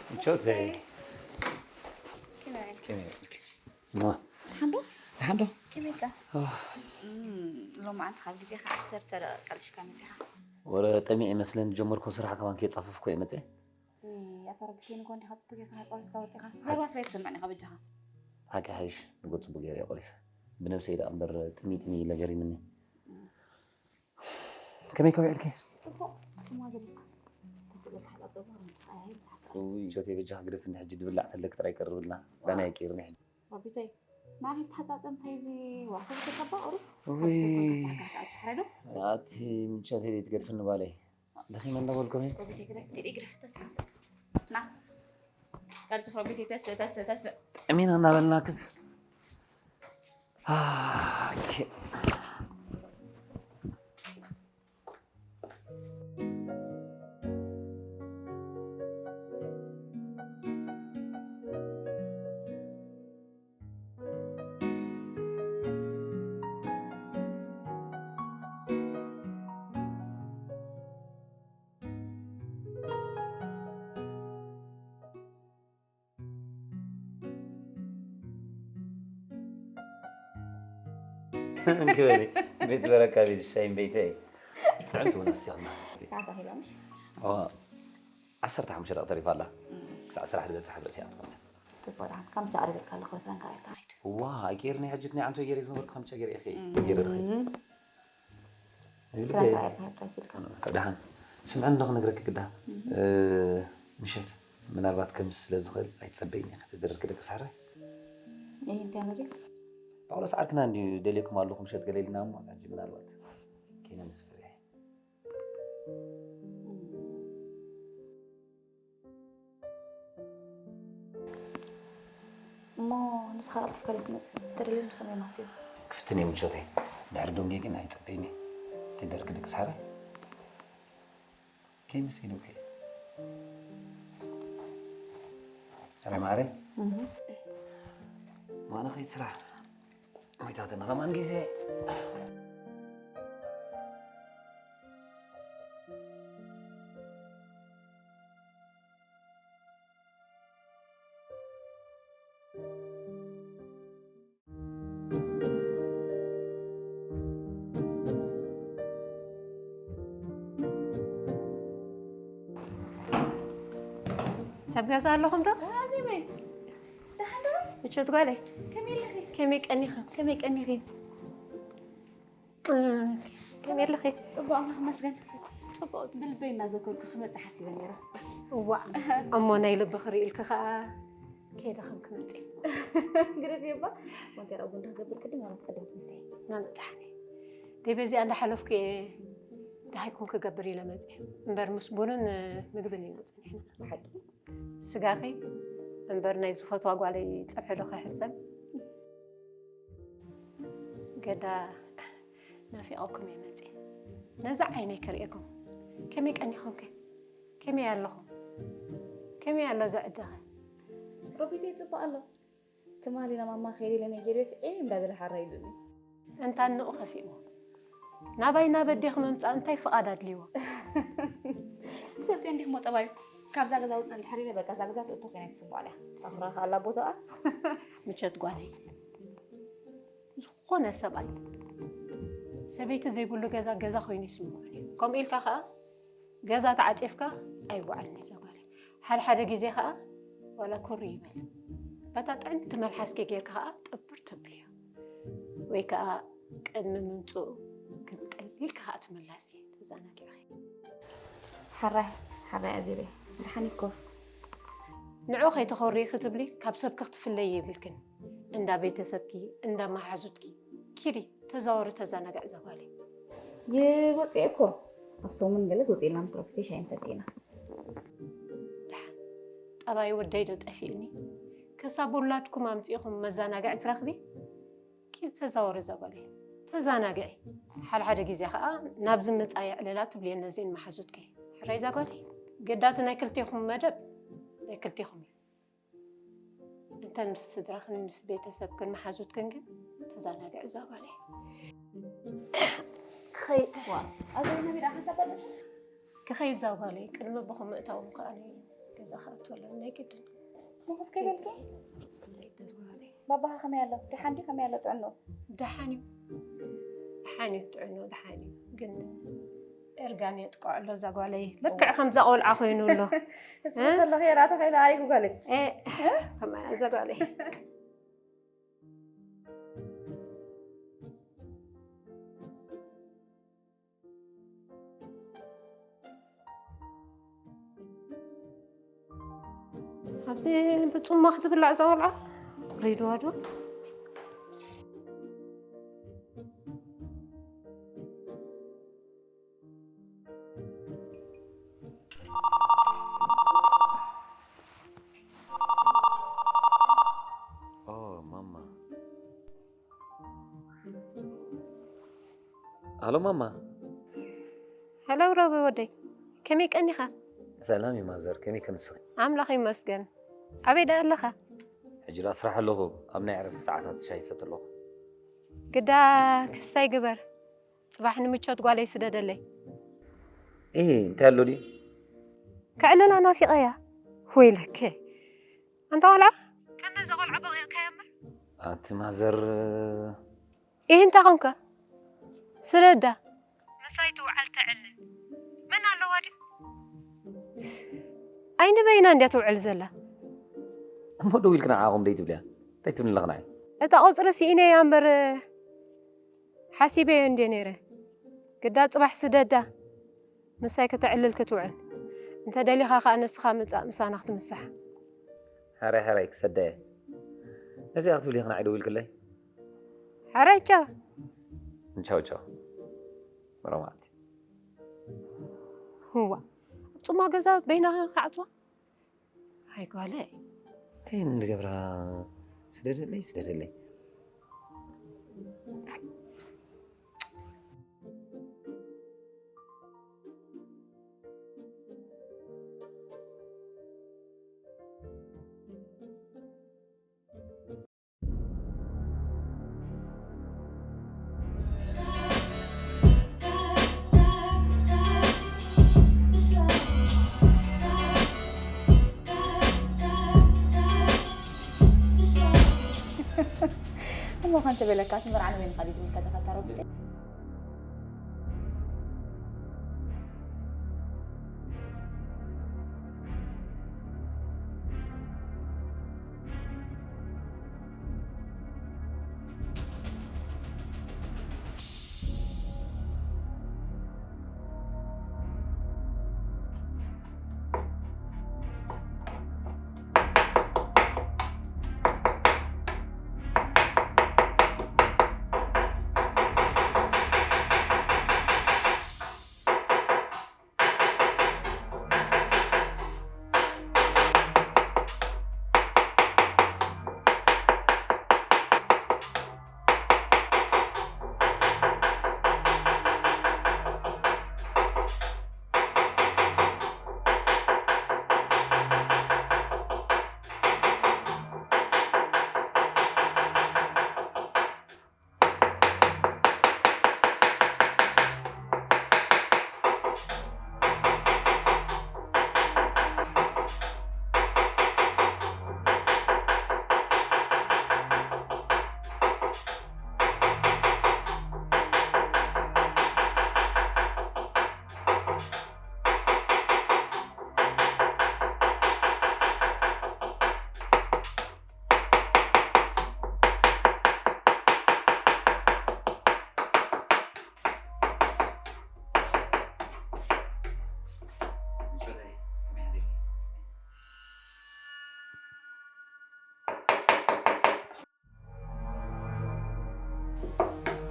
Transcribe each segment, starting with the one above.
ምቾት ዘይ። ከመይ ኢልካ? ከመይ ኢልካ? ማ? ደሓን ዶ? ደሓን ዶ? ከመይ ኢልካ? ኦ። እም፣ ሎማዓንቲ ካብ ግዜኻ ዓሰርተ ደቂቕ ቀልጢፍካ መጺኻ። ወረ ጠሚዐ ይመስለኒ፣ ዝጀመርኩ ስራሕ ከማን ከየጻፈፍኩ እየ መጺአ። እይ፣ ኣቶ ረቢ፣ ኬንጎ እንዲኻ ጽቡቅ ጌርካ ቆሪስካ ወጺኻ? ዘረባስ ኣይተሰምዕን ኢኻ በጃኻ። ሓቂ ሓይሽ፣ ንጎ ጽቡቅ ጌረ እየ ቆሪሰ። ብነብሰይ ደኣ እምበር ጥሚ ጥሚ ኢለ ገሪምኒ። እም። ከመይ ከ ውዒልኪ? ጽቡቅ፣ ጽማ ገዲፍካ። ተስእል ሓላ ጽቡቅ፣ ኣይ፣ ምሳሕካ። ውይ፣ ሾቴ በጃኻ ግደፍኒ ሕጂ ድብላዕ ተለክ ጥራይ ቀርብልና። ክዳን ኣይቀይርን ሕጂ። ረቢተይ፣ ንዓኺ ተሓጻጸም እንታይ እዚ ዋኮ ዝሰከባ ቁሩብ? ውይ። ካብ ሰብ ኮንካ ስራሕካ ክትኣቱ ሕራይ ዶ? ኣቲ ምቾት ኢለ ትገድፍኒ ጓለይ። ደኺመ እንዳበልኩም እየ። ረቢተይ ግደፍ፣ ግደፍ፣ ግደፍ፣ ተስእ፣ ተስእ። ና። ቀልጥፍ ረቢተይ፣ ተስእ፣ ተስእ፣ ተስእ። እሚና እናበልናክስ። ኦኬ። እንክበሊ ቤት በረካ ቤት ሻይን ቤተይ። ጥዕምቲ እውን ኣስቲኽና። ሰዓት ኣኺላ ምሽ? ኦ፣ ዓሰርተ ሓሙሽተ ደቂቕ ተሪፋ ኣላ። እም። ክሳዕ ስራሕ ዝበፅሕ ሕብረ ሲኣ ትኾን። ጽቡቕ ደሓን። ካምቻ ቀሪበልካ ኣለኹ፣ ክዳንካ ጌርካ ሂድ። እዋ፣ ኣይቀይርኒ ሕጂ ናይ ዓንቶ ገይረ ዝነበርኩ ካምቻ ገይረ ኢኺ እም። ገይረ ርኺ። ይብል ክዳንካ ገ- ጌርካ ሂድ፣ ፕራይስ ኢልካ። ደሓን። ስምዕኒ ዶ ክነግረኪ ግዳ? እም። እ፣ ምሸት ምናልባት ከምዚ ስለ ዝኽእል ኣይትጸበይኒ ኢኺ፣ ተደረርኪ ደቂ ሳሕራይ። እይ፣ እንታይ ንርኢ? ጳውሎስ ዓርክና እንድዩ ደልየኩም ኣለኹ ምሸት ገለ ኢልና እሞ፣ ሕጂ ምናልባት ከይነ ምስ ፍሬ። እሞ ንስኻ ቀልጢፍካ ዶ ትመጽእ? ተደልዮም ንሶም እዮም ሃስዮም። ክፍትን እዮም ምቾተይ። ድሕሪ ደንጌ ግን ኣይጸበይኒ። ተደርጊ ደቂ ሳሕራይ። ከይምስኪን እኮ እዩ። ኧረ ማዕረ። እህ። ማዕረ ኸይድ ስራሕ። ወይታተና ከማን ግዜ። ሰብ ገዛ ኣለኹም ዶ? ኣዜበይ፣ ደሓን ዶ? ምቾት ጓለይ። ከመይ ኣለኺ? ከመይ ቀኒኺ? ከመይ ቀኒኺ? እ፣ ከመይ ኣለኺ? ጽቡቕ፣ ኣምላኽ ይመስገን። ጽቡቕ። ብልበይ እናዘከርኩ ክመጽእ ሓሲበ ነይረ። እዋእ፣ እሞ ናይ ልቢ ክርኢ ኢልኪ ኸኣ ከይደ ከም ክመጽእ። ግደፍዮ እባ። ሞንቴራ ቡን ዶ ክገብር ቅድም ዋላስ ቀደም ትምስሒ? ናንተ ደሓን እየ። ደይ በዚኣ እንዳሓለፍኩ እየ ደሃይኩም ክገብር ኢለ መጽእ። እምበር ምስ ቡንን ምግብን ኢና ጸኒሕና። ብሓቂ? ስጋኺ እምበር ናይ ዝፈትዋ ጓለይ ጸብሒ ዶ ከይሕሰብ? ገዳ ናፊቐኩም እየ መጽእ። ነዛ ዓይነይ ክርእየኩም። ከመይ ቀኒኹም ከ? ከመይ ኣለኹም? ከመይ ኣሎ እዚ ዕዳኸ? ሮቢተይ ጽቡቕ ኣሎ። ትማሊ ናብ ማማ ከይደ ኢለ ነጊረዮስ ዒም እንዳበለ ሓራ ኢሉኒ። እንታ ንኡ ከፊእዎ። ናባይ ናብ ኣዴኺ ምምጻእ እንታይ ፍቓድ ኣድልይዎ? ትፈልጥዮ እንዲኺ እሞ ጠባዩ። ካብዛ ገዛ ውጽእ እንድሕር ኢለ በቃ እዛ ገዛ ትእቶ ኮይና ኣይትስምዖን እያ። ታኹራ ከኣ ኣላ ቦታኣ። ምቸት ጓለይ። ዝኾነ ሰብኣይ ሰበይቲ ዘይብሉ ገዛ፣ ገዛ ኮይኑ ይስምዖ እዩ። ከምኡ ኢልካ ኸዓ ገዛ ተዓጺፍካ ኣይወዓልን እዩ እዛ ጓለይ። ሓደ ሓደ ግዜ ኸዓ ዋላ ኩሪ ይበል። በታ ጥዕምቲ መልሓስኪ ጌርካ ኸዓ ጥብር ተብልዮ። ወይ ከኣ ቅድሚ ምምጽኡ ግምጥል ኢልካ ኸዓ ትምለሲ፣ ተዘናጊዕኺ። ሓራይ፣ ሓራይ ኣዜበይ፣ ደሓን እኮ። ንዑ ከይተኾሪ ክትብሊ ካብ ሰብኪ ክትፍለይ የብልክን። እንዳ ቤተሰብኪ፣ እንዳ መሓዙትኪ ኪዲ፣ ተዛወሪ፣ ተዘናግዒ እዛ ጓለይ። ይወፅእ እኮ። ኣብ ሰሙን ገለስ ወፂእና ምስ ረፊተይ ሻሂ ንሰቲ ኢና። ደሓን፣ ጠባይ ወደይ ዶ ጠፊእኒ? ክሳብ ውላድኩም ኣምፂእኹም መዘናግዒ ትረኽቢ? ኪድ ተዛወሪ እዛ ጓለይ። ተዘናግዒ። ሓደ ሓደ ግዜ ኸዓ ናብዚ ምፃ የዕልላ ትብልየን ነዚን መሓዙትኪ። ሕራይ እዛ ጓለይ። ግዳቲ ናይ ክልቴኹም መደብ ናይ ክልቴኹም እዩ። እንተ ምስ ስድራኽን ምስ ቤተሰብክን መሓዙትክን ግን ተዘናግዒ እዛ ጓለይ። ክኸይድ። ዋ፣ ኣብ ናይ መዳ ሓሳብ ኣለ? ክኸይድ እዛ ጓለይ፣ ቅድሚ ኣቦኹም ምእታዎም ከኣ ገዛ ክኣቱ ኣለኒ ናይ ግድን። ኮፍ ከይበልኪ? ክኸይድ እዛ ጓለይ። ባባኻ ከመይ ኣሎ? ደሓን ድዩ? ከመይ ኣሎ ጥዕንኡ? ደሓን እዩ። ደሓን እዩ፣ ጥዕንኡ ደሓን እዩ። ግን እርጋን የጥቅዖ ኣሎ እዛ ጓለይ። ልክዕ ከምዛ ቆልዓ ኮይኑ ኣሎ። እሱ ዘለኺ ራእታ ከይኑ ኣሪጉ ጓለይ። ኤ፣ ከማይ እዛ ጓለይ። ኣብዚ ብጽማኽ ዝብላዕ እዛ ቆልዓ ሪድዋ ዶ? ኦ ማማ። ኣሎ ማማ። ሄሎ ሮቢ ወደይ፣ ከመይ ቀኒኻ? ሰላም እዩ ማዘር፣ ከመይ ከንስኺ? ኣምላኽ ይመስገን። ኣበይ ደኣ ኣለኻ? ሕጂ ዳ ስራሕ ኣለኹ፣ ኣብ ናይ ዕረፍቲ ሰዓታት ሻሂ ይሰቲ ኣለኹ። ግዳ ክስታይ ግበር፣ ጽባሕ ንምቾት ጓለይ ስደደለይ። እ እንታይ ኣሎ ድዩ? ከዕልላ ናፊቐያ። ወይለከ ኣንታ ቆልዓ፣ ቀንዲ እዛ ቆልዓ በቒቕካያ እምበር። ኣቲ ማዘር። ኢህ እንታይ ኾንካ? ስለዳ ምሳይ ትውዓል ተዕልል መን ኣለዋ ድዩ? ኣይንበይና እንድያ ትውዕል ዘላ። እሞ ደው ኢልክ ንዓኹም ደይ ትብልያ? እንታይ ትብሊ ኣለኽ ንዓይ? እታ ቁፅሪ ስኢነያ እምበር ሓሲበዮ እንድየ ነይረ። ግዳ ፅባሕ ስደዳ ምሳይ ከተዕልል ክትውዕል። እንተ ደሊኻ ኸዓ ንስኻ ምፃእ ምሳና ክትምሳሕ። ሕራይ ሕራይ ክሰዳ እየ። ነዚኣ ክትብሊ ኢኽ ንዓይ ደው ኢልክለይ? ሕራይ ቻው። ቻው ቻው። መረማዕቲ። እዋ ኣብ ፅማ ገዛ በይና ክዓፅዋ። ኣይ ጓለይ። እንታይ ንገብራ? ስደደለይ ስደደለይ። እሞ ከ እንተበለካ እቲ መርዓ ንበይንኻ ድዩ ዝብል ከተፈተረው?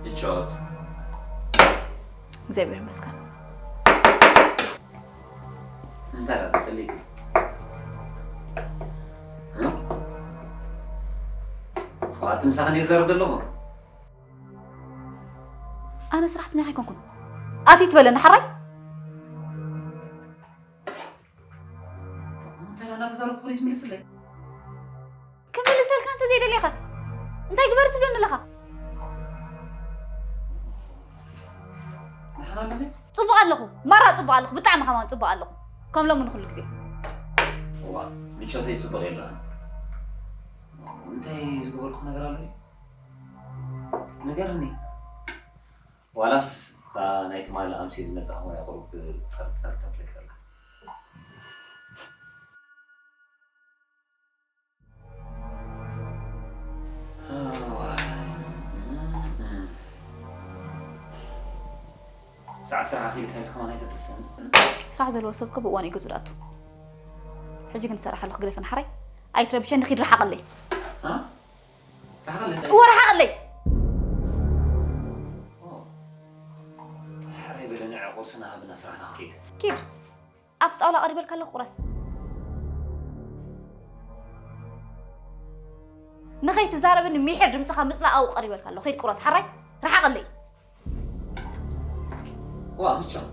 ይጫወት። እግዚኣብሔር ይመስገን። እንታይ ደኣ ትጽሊ? እ? ዋት ምሳኽን ይዛረብ ዘለኹ? ኣነ ስራሕተኛ ከይኮንኩን ኣቲ ትበለኒ ሓራይ። እንታይ ደኣ እናተዛረብኩ ፖሊስ ምልስለይ? ክምልሰልካ እንተ ዘይደሊኻ እንታይ ግበር ትብለኒ ኣለኻ? ደሓን ኣለኺ? ጽቡቕ ኣለኹ፣ ማራ ጽቡቕ ኣለኹ፣ ብጣዕሚ ከማን ጽቡቕ ኣለኹ። ከም ሎሚ ንኹሉ ግዜ። እዋ፣ ምቾተይ ጽቡቕ የለኻን። እንታይ ዝገበርኩ ነገር ኣሎ? ንገርኒ። ዋላስ እታ ናይ ትማሊ ኣምሲ ዝመጻእኽዋ ቁሩብ ጸርጸር ተብለክ ኣላ? ሰዓት ስራሕ ኣኺልካ ኢልካ ከማን ኣይተተስእን። ስራሕ ዘለዎ ሰብ እኮ ብእዋኑ እዩ ገዝኡ ዝኣቱ። ሕጂ ግን ዝሰርሕ ኣለኹ፣ ግደፈን ሓራይ። ኣይትረብሸኒ፣ ኺድ ርሓቐለይ። እ? ርሓቐለይ? እወ፣ ርሓቐለይ። ኦ። ሓራይ በለ፣ ንዐ ቁርስና ሃብና፣ ስራሕና ክንከይድ። ኪድ። ኣብ ጣውላ ቀሪበልካ ኣለኹ፣ ቁረስ። ንኸይትዛረበኒ ሚሒር ድምፅኻ ምፅላእ ኣብኡ ቀሪበልካ ኣለኹ። ኺድ ቁረስ፣ ሓራይ። ርሓቐለይ። ዋ፣ ምቻው።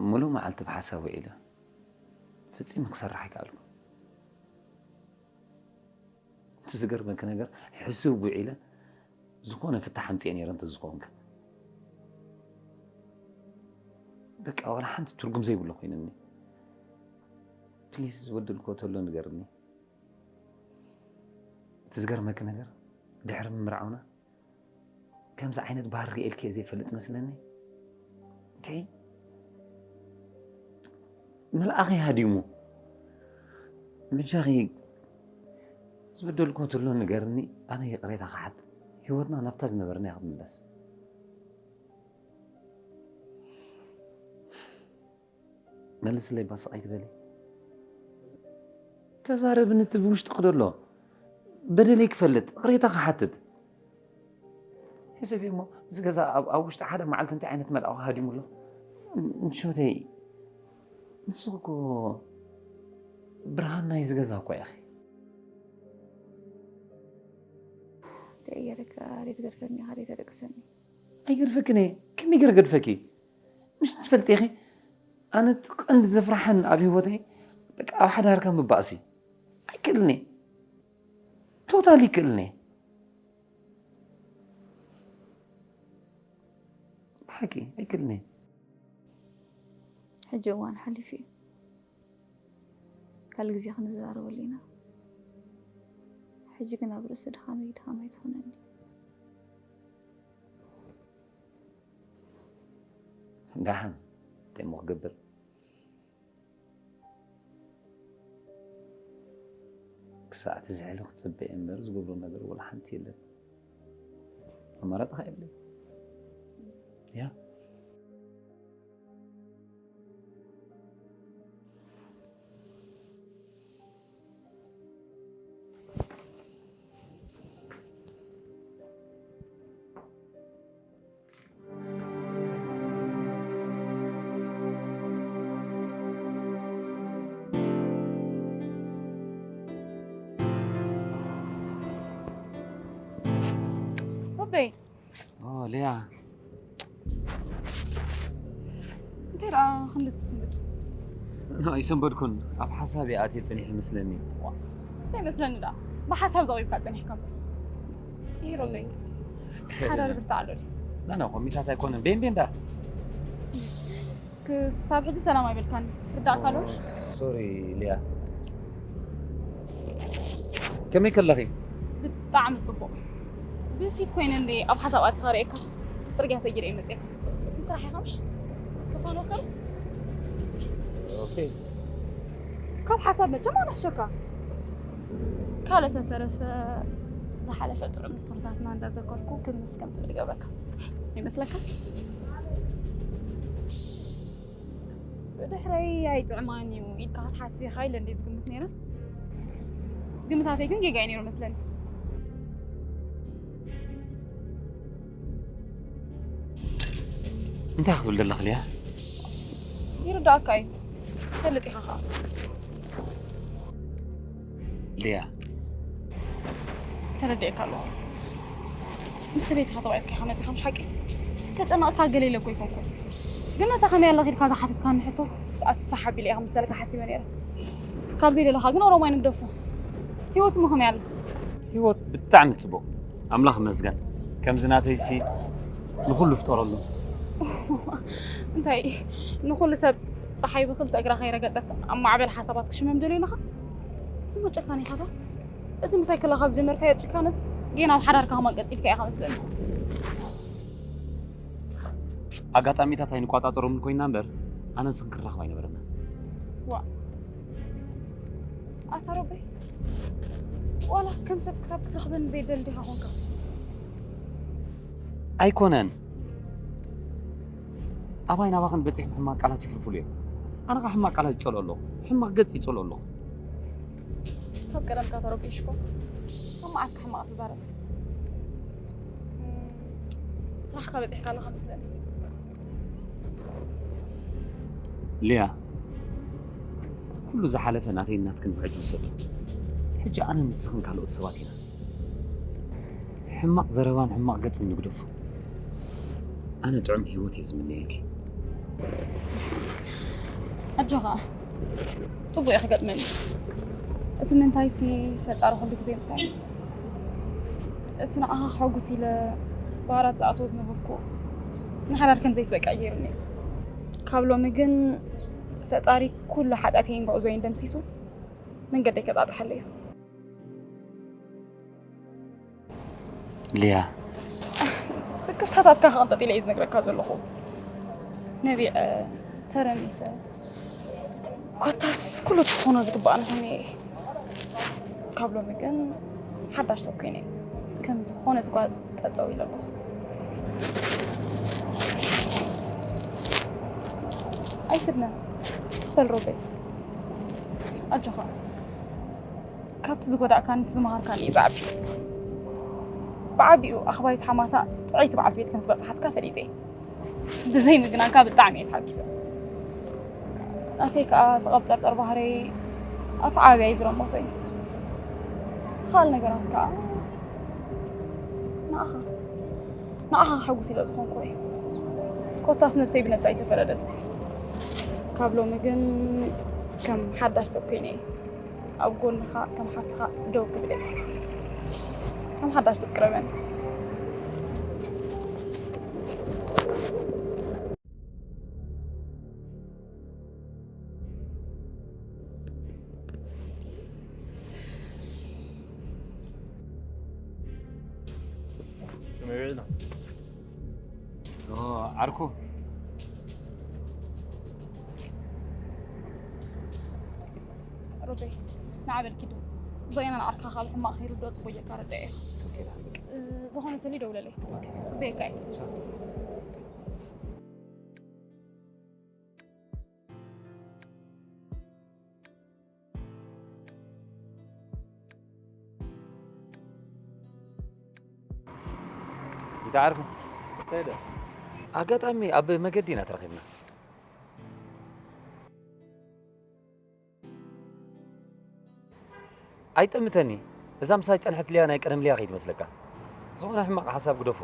ምሉእ መዓልቲ ብሓሳብ ውዒለ፣ ፈጺመ ክሰርሕ ኣይከኣልኩን። እቲ ዝገርመኪ ነገር፣ ሕሱብ ውዒለ ዝኾነ ፍታሕ ኣምጺኤ ነይረ እንተዝኸውን ከ? በቃ ዋላ ሓንቲ ትርጉም ዘይብሉ ኮይኑኒ። ፕሊዝ፣ ዝበደልክዎ ተሎ ንገርኒ። እቲ ዝገርመኪ ነገር፣ ድሕሪ ምምርዓውና ከምዚ ዓይነት ባህሪ ርእየልኪ እየ ዘይፈልጥ መስለኒ። እንታይ? መልኣኸ ሃዲሙ። ብጃኺ ዝበደልኩ ተሎ ንገርኒ፣ ኣነ ይቕሬታ ክሓትት፣ ህይወትና ናብታ ዝነበርናያ ክትምለስ። መልስለይ እባ ስቕ ኣይትበሊ። ተዛረብኒ እቲ ብውሽጥኺ ዘሎ። በደለይ ክፈልጥ፣ ይቕሬታ ክሓትት። ሕሰቢ እሞ፣ እዚ ገዛ ኣብ፣ ኣብ ውሽጢ ሓደ መዓልቲ እንታይ ዓይነት መልኣኹ ሃዲሙ ኣሎ? ምቾተይ፣ ንስኺ እኮ ብርሃን ናይዚ ገዛ እኮ ኢኺ። ደየረካ፣ ሬት ገድፈኒ ኢኻ፣ ሬት ኣደቅሰኒ። ኣይገድፈክን እየ። ከመይ ገይረ ገድፈኪ? ምሽ ትፈልጢ ኢኺ፣ ኣነ እቲ ቀንዲ ዘፍርሓኒ ኣብ ህይወተይ፣ በቃ፣ ኣብ ሓዳርካ ምባእሲ። ኣይክእልን እየ። ቶታሊ ኣይክእልን እየ። ብሓቂ ኣይክእልን እየ። ሕጂ እዋን ሓሊፉ እዩ። ካልእ ግዜ ክንዘራረበሉ ኢና። ሕጂ ግን ኣብ ርእሲ ድኻመይ ድኻም ኣይትኹነኒ። ደሓን፣ እንታይ እሞ ክገብር? ክሳዕ ትዝሕሊ ክትጽበ እየ እምበር ዝገብሮ ነገር ወላ ሓንቲ የለን። ኣማራጺ ኸኣ የብለይ። ያ። በበይ። ኦ፣ ሊያ። እንታይ ደኣ ክንድዚ ትስንብድ? ኖ፣ ኣይሰንበድኩን። ኣብ ሓሳብ እየ ኣትየ ጸኒሐ ይመስለኒ። እንታይ ይመስለኒ ደኣ? ብሓሳብ ዘቒብካ ጸኒሕካ እምበር። ይሂረለይ። ሓዳር ብርታዕ ኣሎ ድዩ? ና፣ ና፣ ኮሚታት ኣይኮነን። ቤን፣ ቤን ደኣ። ክሳብ ሕጂ ሰላም ኣይበልካን። ርዳእካ ኦ፣ ሎሽ? ሶሪ፣ ሊያ። ከመይ ከለኺ? ብጣዕሚ ጽቡቕ። ብፊት ኮይነ እንደ ኣብ ሓሳብ ኣቲኻ ርእየካስ፣ ጽርግያ ሰጊረ እየ መጽየካ። ንስራሕ ኢኻ ምሽ? ክፋን ወከሩ? ኦኬ። ካብ ሓሳብ መቸም ኣንሕሸካ። ካልእ ተተረፈ፣ ዝሓለፈ ጥዑም ትምህርታትና እንዳዘከርኩ ክምስ ከም ትብል ይገብረካ። ይመስለካ? ብድሕረይ ኣይጥዕማን እዩ ኢልካ ክትሓስብ ኢኻ ኢለ እንደ ዝግምት ነይረ። ግምታተይ ግን ጌጋ እዩ ነይሩ መስለኒ። እንታይ ክትብል ዘለኽ ሊያ? ይርዳእካ እዩ። ፈልጥ ኢኻ ኸዓ። ሊያ፣ ተረዲኤካ ኣለኹ። ምስ ሰበይትኻ ተባኢስካ ኢኻ መፂኻ፣ ምሽ ሓቂ? ከጨነቕካ ገለ ኢለ እኮ ኣይኮንኩን። ግን ነታ ከመይ ኣለኺ ኢልካ ዝሓተትካኒ ሕቶስ ኣሳሓቢለ ኢኻ ምሰልካ ሓሲበ ነይረ። ካብዘይ ደለኻ ግን ኦሮማይ ንግደፎ። ህይወት እሞ ከመይ ኣሎ? ህይወት ብጣዕሚ ጽቡቕ፣ ኣምላኽ ይመስገን። ከምዚ ናተይሲ ንኹሉ ፍጠረሉ። እንታይ ንኹሉ ሰብ ፀሓይ ብክልተ እግራ ከይረገፀት ኣብ ማዕበል ሓሳባት ክሽመም ደልዩ ኣለኻ? እሞ ጨካን ኢኻ ዶ? እቲ ምሳይ ከለኻ ዝጀመርካዮ ጭካነስ ጌና ኣብ ሓዳርካ ከማን ቀፂልካ ኢኻ መስለኒ። ኣጋጣሚታት ኣይንቋጻጸሮምን ኮይና እምበር ኣነ ንስኽን ክራኸብ ኣይነበረና። ዋ ኣታ ሮቤ፣ ዋላ ከም ሰብ ክሳብ ክትረኽበኒ ዘይደሊ ዲኻ ኮንካ? ኣይኮነን። ኣባይ ናባኽን በፂሑ ሕማቕ ቃላት ይፍልፍሉ እዮም። ኣነ ኸዓ ሕማቕ ቃላት ይጸልኦ ኣለኹ። ሕማቕ ገጽ ይጸልኦ ኣለኹ። ካብ ቀደምካ ተረቢሽኮ ኣብ መዓስካ ሕማቕ ትዛረብ። እም፣ ስራሕካ በፂሕካ ኣለኻ መስለኒ። ሊያ፣ ኩሉ ዝሓለፈ ናተይን ናትክን ብሕጂ ውሰዱ። ሕጂ ኣነ ንስኽን ካልኦት ሰባት ኢና። ሕማቕ ዘረባን ሕማቕ ገጽን ንግደፎ። ኣነ ጥዑም ህይወት እየ ዝምነየልኪ። ኣጆኻ፣ ጽቡቕ እዩ ክገጥመኒ። እቲ ምንታይሲ ፈጣሪ ኩሉ ግዜ ምሳይ እዩ። እቲ ንዓኻ ከሐጉስ ኢለ ባራት ዝኣተወ ዝነበርኩ ንሓዳር ከም ዘይትበቅዕ ገይሩኒ እዩ። ካብ ሎሚ ግን ፈጣሪ ኩሉ ሓጢኣተይን ጉዕዞይን ደምሲሱ መንገደይ ከጣጥሓለይ እዩ። ሊያ፣ ስክፍታታትካ ከቐንጠጥ ኢለ እየ ዝነግረካ ዘለኹ። ነቢዐ፣ ተረሚሰ፣ ኮታስ ኩሉ ትኾኖ ዝግባኣኒ ኮይነ እየ። ካብ ሎሚ ግን ሓዳሽ ሰብ ኮይነ ከም ዝኾነት ጓል ጠጠው ኢለ ኣለኹ። ኣይትድነን፣ ትኽፈል ሮቤ። ኣጆኻ። ካብቲ ዝጎዳእካን እቲ ዝመሃርካን እዩ ዝዓቢ። ብዓቢኡ ኣኽባሪት ሓማታ ጥዕይቲ በዓልቲ ቤት ከም ዝበጻሓትካ ፈሊጠ እየ። ብዘይ ምግናንካ ብጣዕሚ እየ ተሓጒሰ። ናተይ ከኣ ተቐብጠርጠር ባህረይ ኣቲ ዓብያ እዩ ዝረመሶ እዩ። እቲ ካልእ ነገራት ከኣ ንዓኻ ንዓኻ ከሐጉስ ኢለ ዝኾንኩ እየ። ኮታስ ነብሰይ ብነብሳ ኣይተፈረደት። ካብ ሎሚ ግን ከም ሓዳሽ ሰብ ኮይነ እየ። ኣብ ጎንኻ ከም ሓፍትኻ ደው ክብል እየ። ከም ሓዳሽ ሰብ ቅረበኒ። ዓርኩ፣ ሮቤ፣ ንዓ በል ኪዱ። ዘየና ንዓርካ ካብ ሕማቕ ከይርድኦ ጽቡቅ ጌርካ ረድአ ኢኻ። ዝኾነ ተልዩ ደውለለይ። ጽበየካ እየ። ይተዓርኩ። እንታይ ደ? ኣጋጣሚ ኣብ መገዲ ኢና ተረኺብና። ኣይጠምተኒ። እዛ ምሳይ ጸንሐት ሊያ ናይ ቀደም ሊያ ከይትመስለካ። ዝኾነ ሕማቕ ሓሳብ ግደፎ።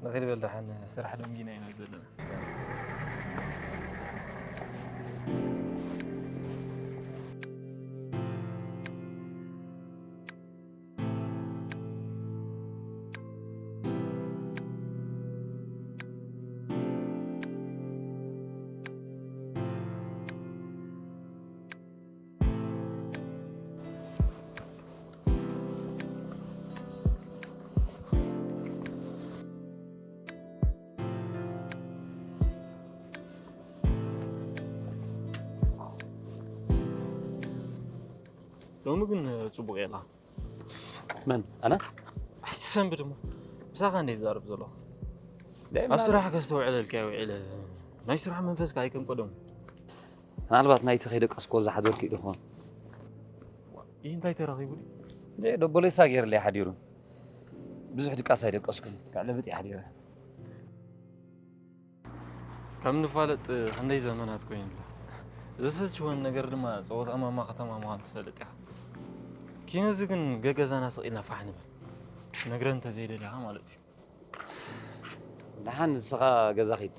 ንኺድ በል ደሓን፣ ስራሕ ደንጊና ኢና ዘለና። ሎሚ ግን ጽቡቕ የላ። መን? ኣነ? ኣይትሰንብድ እሞ። ምሳኻ እንደ ይዛረብ ዘለኹ። ኣብ ስራሕ ከስተውዕለልካ ውዒለ። ናይ ስራሕ መንፈስካ ኣይከም ቀደሙ። ምናልባት ናይቲ ከይደቀስክዎ ዝሓደርኩ እዩ ድኾን። ይህ እንታይ ተረኺቡ ድዩ? እንደ ደቦለይሳ ገይርለይ ሓዲሩ። ብዙሕ ድቃስ ኣይደቀስኩን። ክዕለብጥ እየ ሓዲረ። ከም ንፋለጥ ክንደይ ዘመናት ኮይኑላ። ዘሰልችወን ነገር ድማ ጸወታ ማማ ከተማ ምዃን ትፈልጥ ኢኻ። ኪኖዚ ግን ገገዛና ስቕ ኢልና ፋሕ ንብል። ነግረን እንተዘይደሊኻ ማለት እዩ። ደሓን ንስኻ ገዛ ኺድ።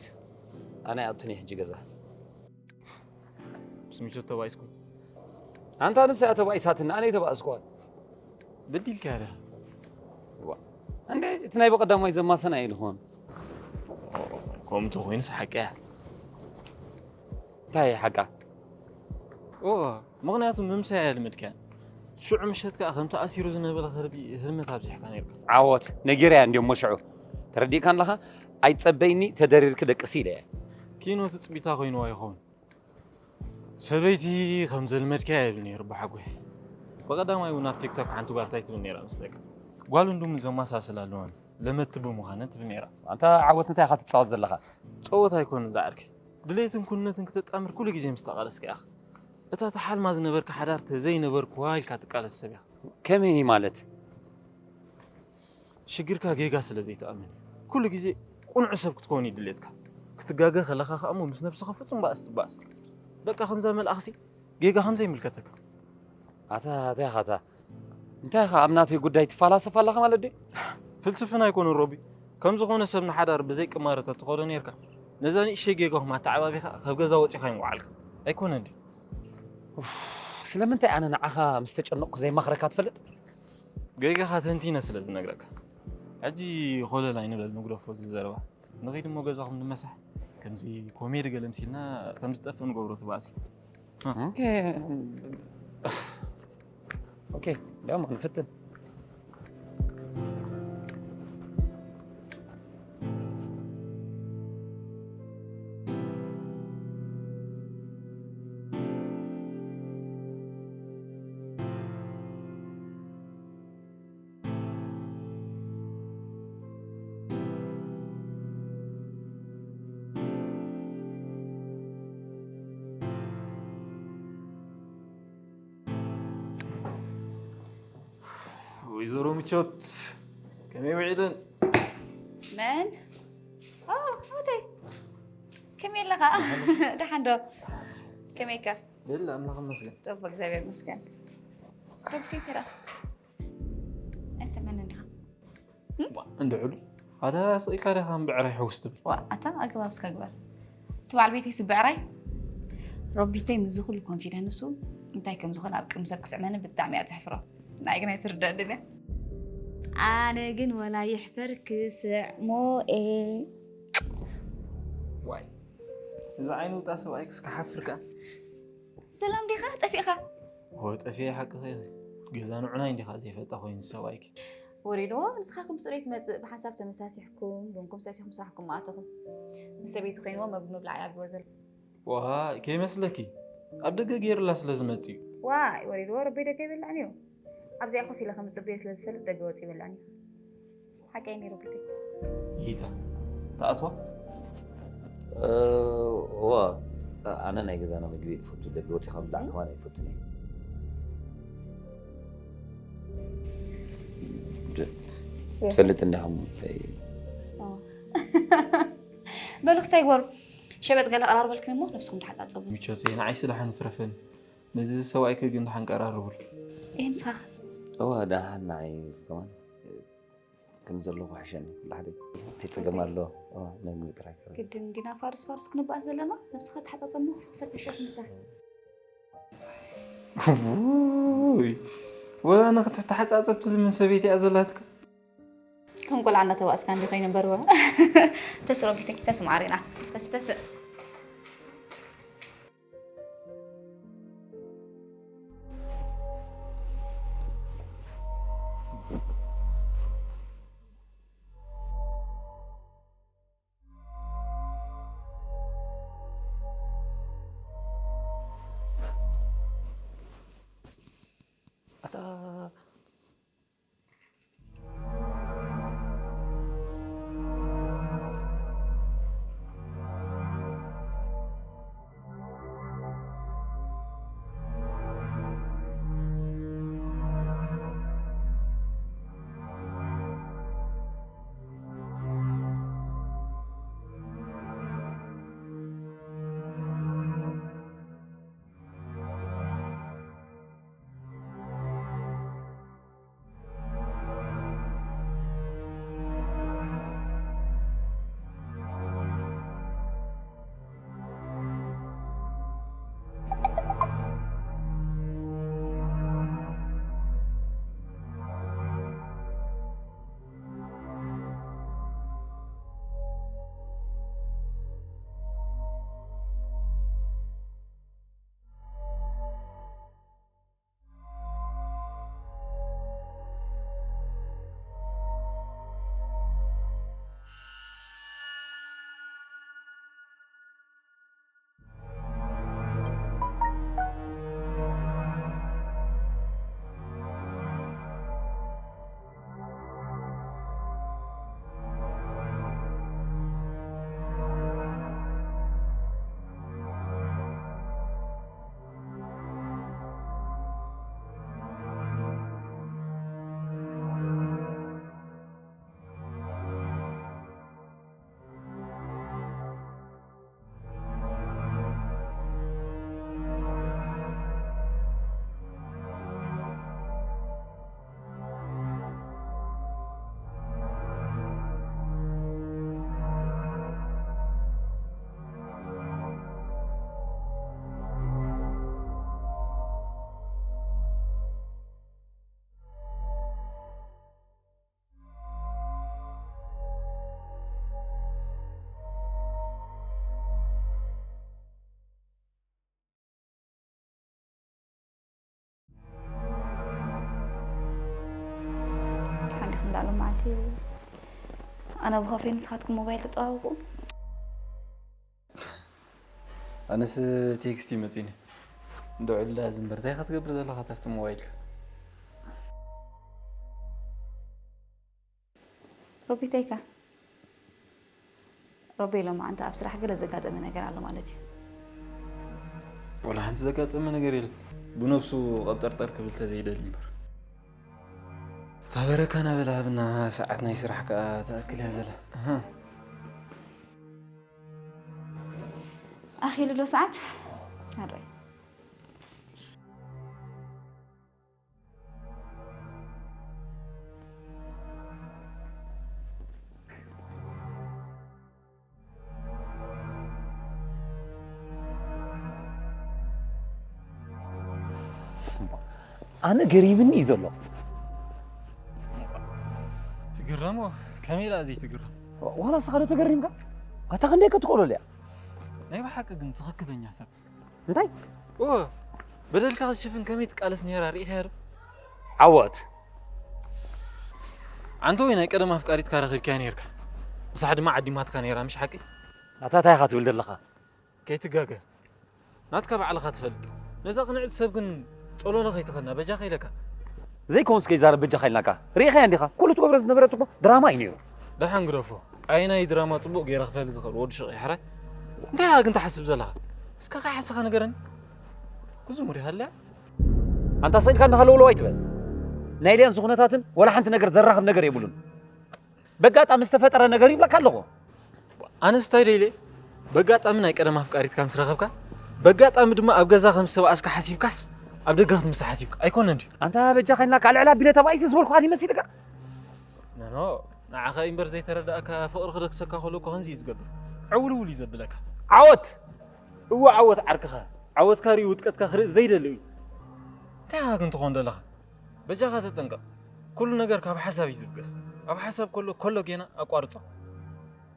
ኣነ ኣይኣቱን እየ ሕጂ ገዛ። ምስ ምቾት ተባኢስኩም? ኣንታ ንሳ እያ ተባኢሳትና፣ ኣነ ኣይተባእስኩዋን። በዲልካ እያ ደኣ። ዋ፣ እንዴ፣ እቲ ናይ በቐዳማይ ዘማሰና እየ ዝኾን። ከምኡ ተኾይኑስ ሓቂ እያ። እንታይ እያ ሓቃ? ኦ፣ ምኽንያቱ ምምሳይ እያ ልምድካ። ሽዑ ምሸት ከኣ ከምቲ ኣሲሩ ዝነበረ ከልቢ ህልመት ኣብዚሕካ ነይርካ። ዓወት፣ ነጊረያ እንድዮ እሞ ሽዑ። ተረዲእካ ኣለኻ? ኣይትጸበይኒ፣ ተደሪርኪ ደቅሲ ኢለያ። ኪኖ ትጽቢታ ኮይንዋ ይኸውን። ሰበይቲ ከም ዘልመድካያ ይብል ነይሩ ብሓጎይ። ብቐዳማይ እውን ኣብ ቲክቶክ ሓንቲ ጓል እንታይ ትብል ነይራ መስለካ? ጓል እንድሙ ዘመሳስል ኣለወን፣ ለመድቲ ብምዃነን ትብል ነይራ። ኣንታ ዓወት እንታይ ኢኻ ትጻወት ዘለኻ? ጸወታ ኣይኮነን ዝዓርከይ። ድሌትን ኩንነትን ክተጣምር ኩሉ ግዜ ምስ ተቓለስካ ኢኻ። እታ ተሓልማ ዝነበርካ ሓዳር ተዘይነበርኩዋ ኢልካ ትቃለስ ሰብ ኢኻ። ከመይ ማለት? ሽግርካ ጌጋ ስለ ዘይትኣምን እዩ። ኩሉ ግዜ ቁኑዕ ሰብ ክትከውን እዩ ድሌትካ። ክትጋገ ከለኻ ከኣ እሞ ምስ ነብስኻ ፍጹም ባእስ ትባእስ። በቃ ከምዛ መልኣኽሲ ጌጋ ከም ዘይምልከተካ። ኣታ፣ ኣታ ኢኻ ኣታ። እንታይ ኢኻ ኣብ ናተይ ጉዳይ ትፈላሰፍ ኣለኻ ማለት ድዩ? ፍልስፍና ኣይኮነን ሮቢ። ከም ዝኾነ ሰብ ንሓዳር ብዘይ ቅማረ ተትኸዶ ኔርካ፣ ነዛ ንእሽተይ ጌጋኹም ኣተዓባቢኻ ካብ ገዛ ወጺኻ ኣይምውዓልካ። ኣይኮነን ድዩ? ኡፍ፣ ስለምንታይ ኣነ ንዓኻ ምስ ተጨነቕኩ ዘይማኽረካ ትፈልጥ? ጌጋኻ ተንቲነ ስለ ዝነግረካ። ሕጂ ኮለል ኣይንበል፣ ንግደፎ እዚ ዘረባ። ንኺድ እሞ ገዛኹም ንመሳሕ። ከምዚ ኮሜዲ ገለ ምሲልና ከም ዝጠፍእ ንገብሮ ትባእሲ። ኦኬ። ኦኬ፣ ደሞ ንፍትን። ወይዘሮ ምቾት፣ ከመይ ውዒለን? መን? ኦ፣ ሆቴ። ከመይ ኣለኻ? ደሓን ዶ? ከመይ ኢካ? ደሊ ኣምላኽ ይመስገን። ጽቡቕ፣ እግዚኣብሔር ይመስገን። ከብቲ ተራ። ኣይትሰምዐንን ዲኻ? ዋ፣ እንድዕሉ። ኣታ ስቕ ኢልካ ዲኻ እምብዕራይ ሕውስ ትብል? ዋ፣ ኣታ ኣገባብስካ ግበር። እቲ በዓል ቤተይ ስብዕራይ ሮቢተይ ምስዚ ኩሉ ኮንፊደንሱ እንታይ ከም ዝኾነ ኣብ ቅድሚ ሰብ ክስዕመኒ ብጣዕሚ እያ ተሕፍሮ። ንዓይ ግን ኣይትርደኣንን እያ። ኣነ ግን ወላ ይሕፈር ክስዕሞ እየ። ዋይ፣ እዚ ዓይኑ ውጣ ሰብኣይክስ ክሓፍር ከኣ። ሰላም ዲኻ? ጠፊእኻ? ኦ፣ ጠፊኤ ሓቅኺ ኢኺ። ገዛ ንዑናይ እንዲኻ ዘይፈልጣ ኮይኑ ሰብኣይኪ። ወሪድዎ፣ ንስኻ ከም ጽሬት መጽእ ብሓንሳብ ተመሳሲሕኩም፣ ቡንኩም ሰቲኹም ስራሕኩም ኣተኹም። ንሰበይቲ ኮይንዎ መግቢ ምብላዕ እያ ኣብዎ ዘሎ። ዋይ፣ ከይመስለኪ። ኣብ ደገ ገይሩላ ስለ ዝመጽእ እዩ። ዋይ፣ ወሪድዎ፣ ረቢ ደገ ይበልዕን እዩ። ኣብዚኣ ኮፍ ኢለ ከም ዝጽበዮ ስለ ዝፈልጥ ደገ ወጺ ይበልዕን እዩ። ሓቀይ ነይሩ ብርገይ። ይታ፣ ተኣትዋ? እ፣ እዋ፣ ኣነ ናይ ገዛና ምግቢ ይፈቱ፣ ደገ ወጺኻ ምብላዕ ከማን ኣይፈቱን እየ። ድ-፣ ትፈልጥ እንዲኻ እንታይ? እዋ። በሉ ክስታይ ግበሩ። ሸበጥ ገለ ቀራርበልኩም እሞ ነብስኹም ተሓጻጸቡ። ምቾተይ፣ ንዓይሲ ደሓን ይትረፈኒ። ነዚ ሰብኣይኪ ግን ደሓን ቀራርቡሉ። እየ ንስኻ ኸ? እዋ፣ ደሓን ንዓይ ከማን። ከም ዘለኹ ሕሸኒ፣ ኩሉ ሓደ። እንታይ ጸገም ኣሎ? ኦ፣ ናይ ምግቢ ጥራይ ከ። ግድን ዲና ፋርስ ፋርስ ክንበኣስ ዘለና? ነብስኻ ተሓጻጸሞ ክሰብ ሕሸት ምሳ። ውይ፣ ወላ ንኽትተሓጻጸብ ትልምን ሰበይቲ እያ ዘላትካ። ከም ቆልዓ እናተባእስካ እንዲ ኮይነ እምበር ወ። ተስእ ሮቢተይ፣ ተስእ ማዓረይ፣ ና። ተስእ፣ ተስእ። ኣታ ላሎም ማለት እዩ። ኣነ ብኸፊ ንስኻትኩም ሞባይል ተጠዋውቁ። ኣነስ ቴክስት ይመፅኒ እንደውዕላ ዝንበር እንታይ ኢኻ ትገብር ዘለኻ ታፍቲ ሞባይልካ? ሮቢተይካ ሮቤ ሎማዓንቲ ኣብ ስራሕ ገለ ዘጋጠመ ነገር ኣሎ ማለት እዩ። ወላ ሓንቲ ዘጋጠመ ነገር የለን። ብነብሱ ቀብጠርጠር ክብል ተዘይደሊ እምበር። እታ በረካ ናበላ ሃብና ሰዓት ናይ ስራሕ ከኣ ትኣክል እያ ዘላ። ኣሃ። ኣኺሉ ዶ ሰዓት? ኣረይ። ኣነ ገሪምኒ እዩ ዘሎ። ትግረሞ ከመይ ደኣ ዘይትግረም? ዋላ ንስኻ ዶ ተገሪምካ? ኣታ ክንደይ ከ ትኽእሎ እያ? ናይ ብሓቂ ግን ትኽክለኛ ሰብ። እንታይ? እወ፣ በደልካ ክትሽፍን ከመይ ትቃለስ ነይራ ርኢኻያ ዶ? ዓወት። ኣንተ ወይ ናይ ቀደም ኣፍቃሪትካ ረኺብካያ ነይርካ። ምሳሕ ድማ ዓዲማትካ ነይራ፣ ምሽ ሓቂ? ኣታ እንታይ ኢኻ ትብል ዘለኻ? ከይትጋገ። ናትካ ባዕልኻ ትፈልጥ። ነዛ ቅንዕቲ ሰብ ግን ጦሎሎ ከይትኸና በጃኻ ኢለካ። ዘይከውንስ ከይዛረብ በጃኻ ኢልናካ። ርኢኻያ እንዲኻ? ኩሉ ትገብሮ ዝነበረት እኮ ድራማ እዩ ነይሩ። ደሓን ግደፎ። ኣየናይ ድራማ ጽቡቕ ገይረ ክፈሊ ዝኽእል ወዲ ሹቕ ይሕራይ? እንታይ ኢኻ ግን ትሓስብ ዘለኻ? እስከ ከይሓሰኻ ንገረኒ። ኩዙ ሙሪሃለያ? ኣንታ ስቕ ኢልካ እንዳሃለውለው ኣይትበል። ናይ ልያን ዝኹነታትን ወላ ሓንቲ ነገር ዘራኽብ ነገር የብሉን። በጋጣሚ ዝተፈጠረ ነገር ይብለካ ኣለኹ። ኣነስ እንታይ ደይለ በጋጣሚ ናይ ቀደም ኣፍቃሪትካ ምስ ረኸብካ በጋጣሚ ድማ ኣብ ገዛ ከም ዝተባእስካ ሓሲብካስ ኣብ ደገ ክትምሳ ሓሲብካ ኣይኮነን ድዩ? ኣንታ በጃኻ ኢልናካ ልዕል ኣቢለ ተባኢሰ ዝበልኩኻ ድዩ መሲልካ? ኖኖ ንዓኻ እምበር ዘይተረዳእካ ፍቕሪ ክደክሰካ ከሎ እኮ ከምዚ እዩ ዝገብር ዕውልውል እዩ ዘብለካ። ዓወት እወ ዓወት ዓርክኻ ዓወትካ ርእዩ ውድቀትካ ክርኢ ዘይደሊ እዩ። እንታይ ኢኻ ግን ትኾን ዘለኻ? በጃኻ ተጠንቀቕ። ኩሉ ነገር ካብ ሓሳብ እዩ ዝብገስ። ኣብ ሓሳብ ከሎ ከሎ ጌና ኣቋርጾ።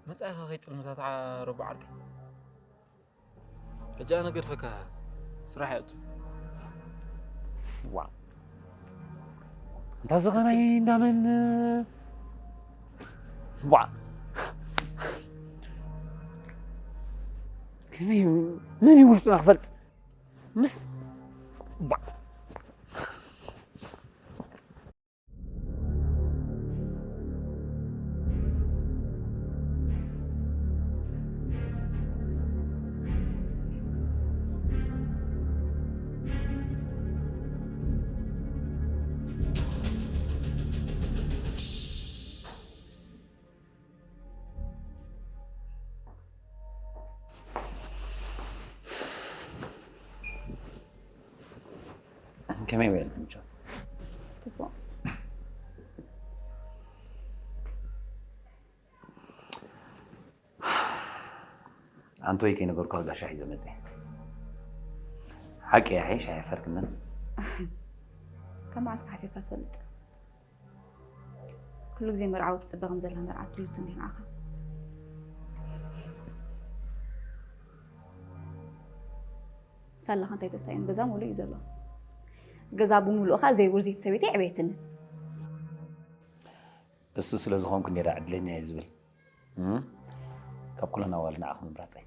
መጻኢኻ ከይጽልምታትዓ ረቡ ዓርከይ። ሕጂ ኣነ ገድፈካ ስራሕ ይኣቱ። ዋ እንታ ዝኸናይ እንዳመን ዋ ከመይ መን እዩ ውሽጡና ክፈልጥ ምስ ዋ ከመይ ውዒልኩም ቻው? ጽቡቕ። ኣንቶይ ከይነገርኳ ጋሻ ሒዘ መጸ። ሓቂ እያ ሻሂ ኣፈርክና። ካብ መዓስ ሓፊርካ ትፈልጥ? ኩሉ ግዜ መርዓዊ ትጽበ ከም ዘላ መርዓት ድልቱ እንዲህ ንዓኻ። ሳላኻ እንታይ ተሳኢኑ ገዛ ሙሉእ እዩ ዘሎ። ገዛ ብምሉኡ ኸዓ ዘይውርዚት ሰበይቲ የዕበየትኒ። እሱ ስለ ዝኾንኩ ነይራ ዕድለኛ እየ ዝብል። እም? ካብ ኩለን ኣዋልድ ንዓኹም ምምራጸይ።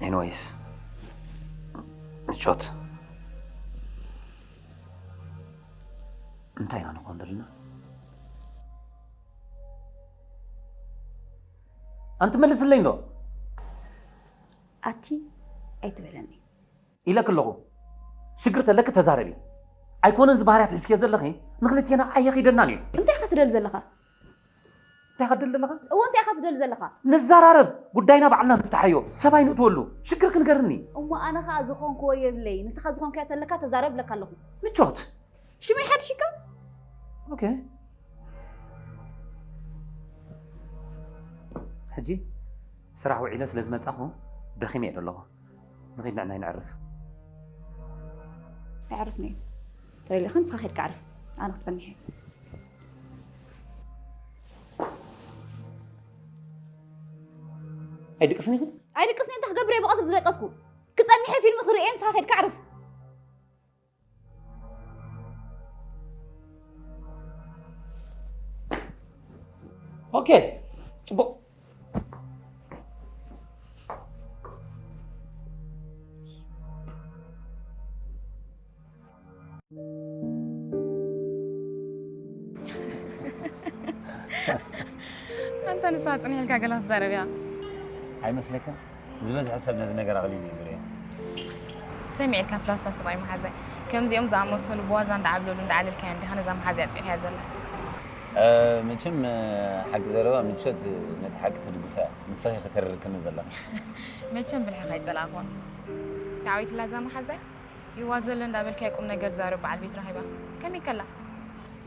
ኤኒወይስ ምቾት እንታይ ኢና ንኾን ዘለና? ኣንቲ መልስለይ እንዶ ኣቲ ኣይትበለኒ። ኢለክ ኣለኹ። ሽግር ተለክ ተዛረቢ። ኣይኮነን እዚ ባህርያት ሒዝክዮ ዘለኺ ንክልቴና ኣየኺደናን እዩ። እንታይ ኢኻ ትደሊ ዘለኻ? እንታይ ኢኻ ትደሊ ዘለኻ? እወ እንታይ ኢኻ ትደሊ ዘለኻ? ንዘራረብ፣ ጉዳይና ባዕልና ንፍትሓዮ። ሰብ ኣይንእትወሉ። ሽግርኪ ንገርኒ። እሞ ኣነ ኸኣ ዝኾንክዎ የብለይ። ንስኻ ዝኾንካዮ ተለካ ተዛረብ እብለካ ኣለኹ። ምቾት። ሽመይ ሓድሽካ? ኦኬ። ሕጂ ስራሕ ውዒለ ስለ ዝመጻኹ ደኺመ እየ ዘለኹ። ንኺድ ንዕናይ ነዕርፍ። ኣዕርፍኒ። ተደሊኻ ንስኻ ኬድካ ኣዕርፍ። ኣነ ክጸንሕ እየ። ኣይድቅስን ይኽእል? ኣይድቅስን እንታይ ክገብር እየ ብቐትሪ ዝደቀስኩ? ክጸንሐ ፊልም ክርእየ ንስኻ ከድካ ኣዕርፍ። ኦኬ፣ ጽቡቕ። ኣንታ ንሳ ጽኒሕልካ ገላ ትዛረብ እያ። ኣይመስለክን? ዝበዝሐ ሰብ ነዚ ነገር ኣቕሊሉ እዩ ዝርእዮ። ሰሚዕልካ ፍላሳ ሰብኣይ መሓዛይ። ከምዚኦም ዝኣመሰሉ ብዋዛ እንዳዓብለሉ እንዳዓለልካያ እንዲኻ ነዛ መሓዛይ ኣጥፊእካያ ዘላ። መቸም ሓቂ ዘረባ ምቾት ነቲ ሓቂ ትድግፎ እያ። ንስኺ ከተረርክኒ ዘለኺ። መቸም ብልሕኻ ኣይጸላእኽዋን። ዳዊት ላዛ መሓዛይ ይዋ ዘሎ እንዳበልካያ ቁም ነገር ዛረብ በዓል ቤት ረኺባ ከመይ ከላ?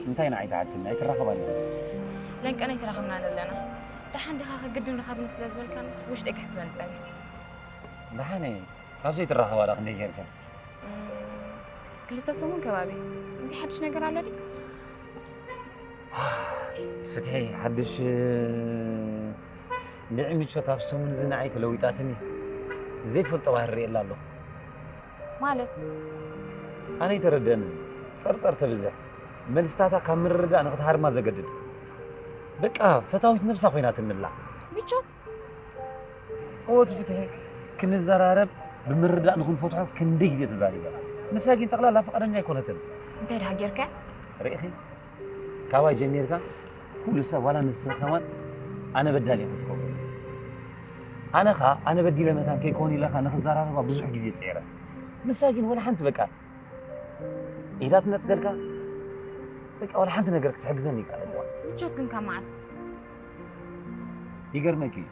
እንታይ ንዓይ ትሓትኒ? ኣይትራኸባን ኢና። ለንቀን ኣይተራኸብናን ኣለና። ደሓን ዲኻ ከግድን ረኸብኒ ስለ ዝበልካንስ ውሽጠይ ከሕስበኒ ጸኒሑ። ደሓን እየ። ካብ ዘይትራኸባ ዳ ክንደይ ጌርካ? ክልተ ሰሙን ከባቢ። እንታይ ሓድሽ ነገር ኣሎ ድዩ? ፍትሒ ሓድሽ እንድዒ ምቾት ኣብ ሰሙን እዚ ንዓይ ተለዊጣትኒ ዘይፈልጦ ባህሪ ርእየላ ኣለኹ። ማለት ኣነ ኣይተረደንን። ጸርጸር ተብዝሕ፣ መልስታታ ካብ ምርድዳእ ንኽትሃርማ ዘገድድ። በቃ ፈታዊት ነብሳ ኮይናትንላ። ምቾት እወ እቲ ፍትሒ ክንዘራረብ ብምርዳእ ንኽንፈትሖ ክንደይ ግዜ ተዛሪበ። ንሳ ግን ጠቕላላ ፍቓደኛ ኣይኮነትን። እንታይ ደኣ ጌርካ? ርኢኺ፣ ካባይ ጀሚርካ ኩሉ ሰብ ዋላ ንስኺ ከማን ኣነ በዳሊ ኢኹ ትኸውን። ኣነ ኸኣ ኣነ በዲለ መታን ከይከውን ኢለኻ ንኽዘራረባ ብዙሕ ግዜ ጸይረ። ንሳ ግን ወላ ሓንቲ በቃ ኢዳ ትነጽገልካ በቃ ወላ ሓንቲ ነገር ክትሕግዘኒ ይቃለትዋ። ምቾት ግን ካብ መዓስ? ይገርመኪ እዩ።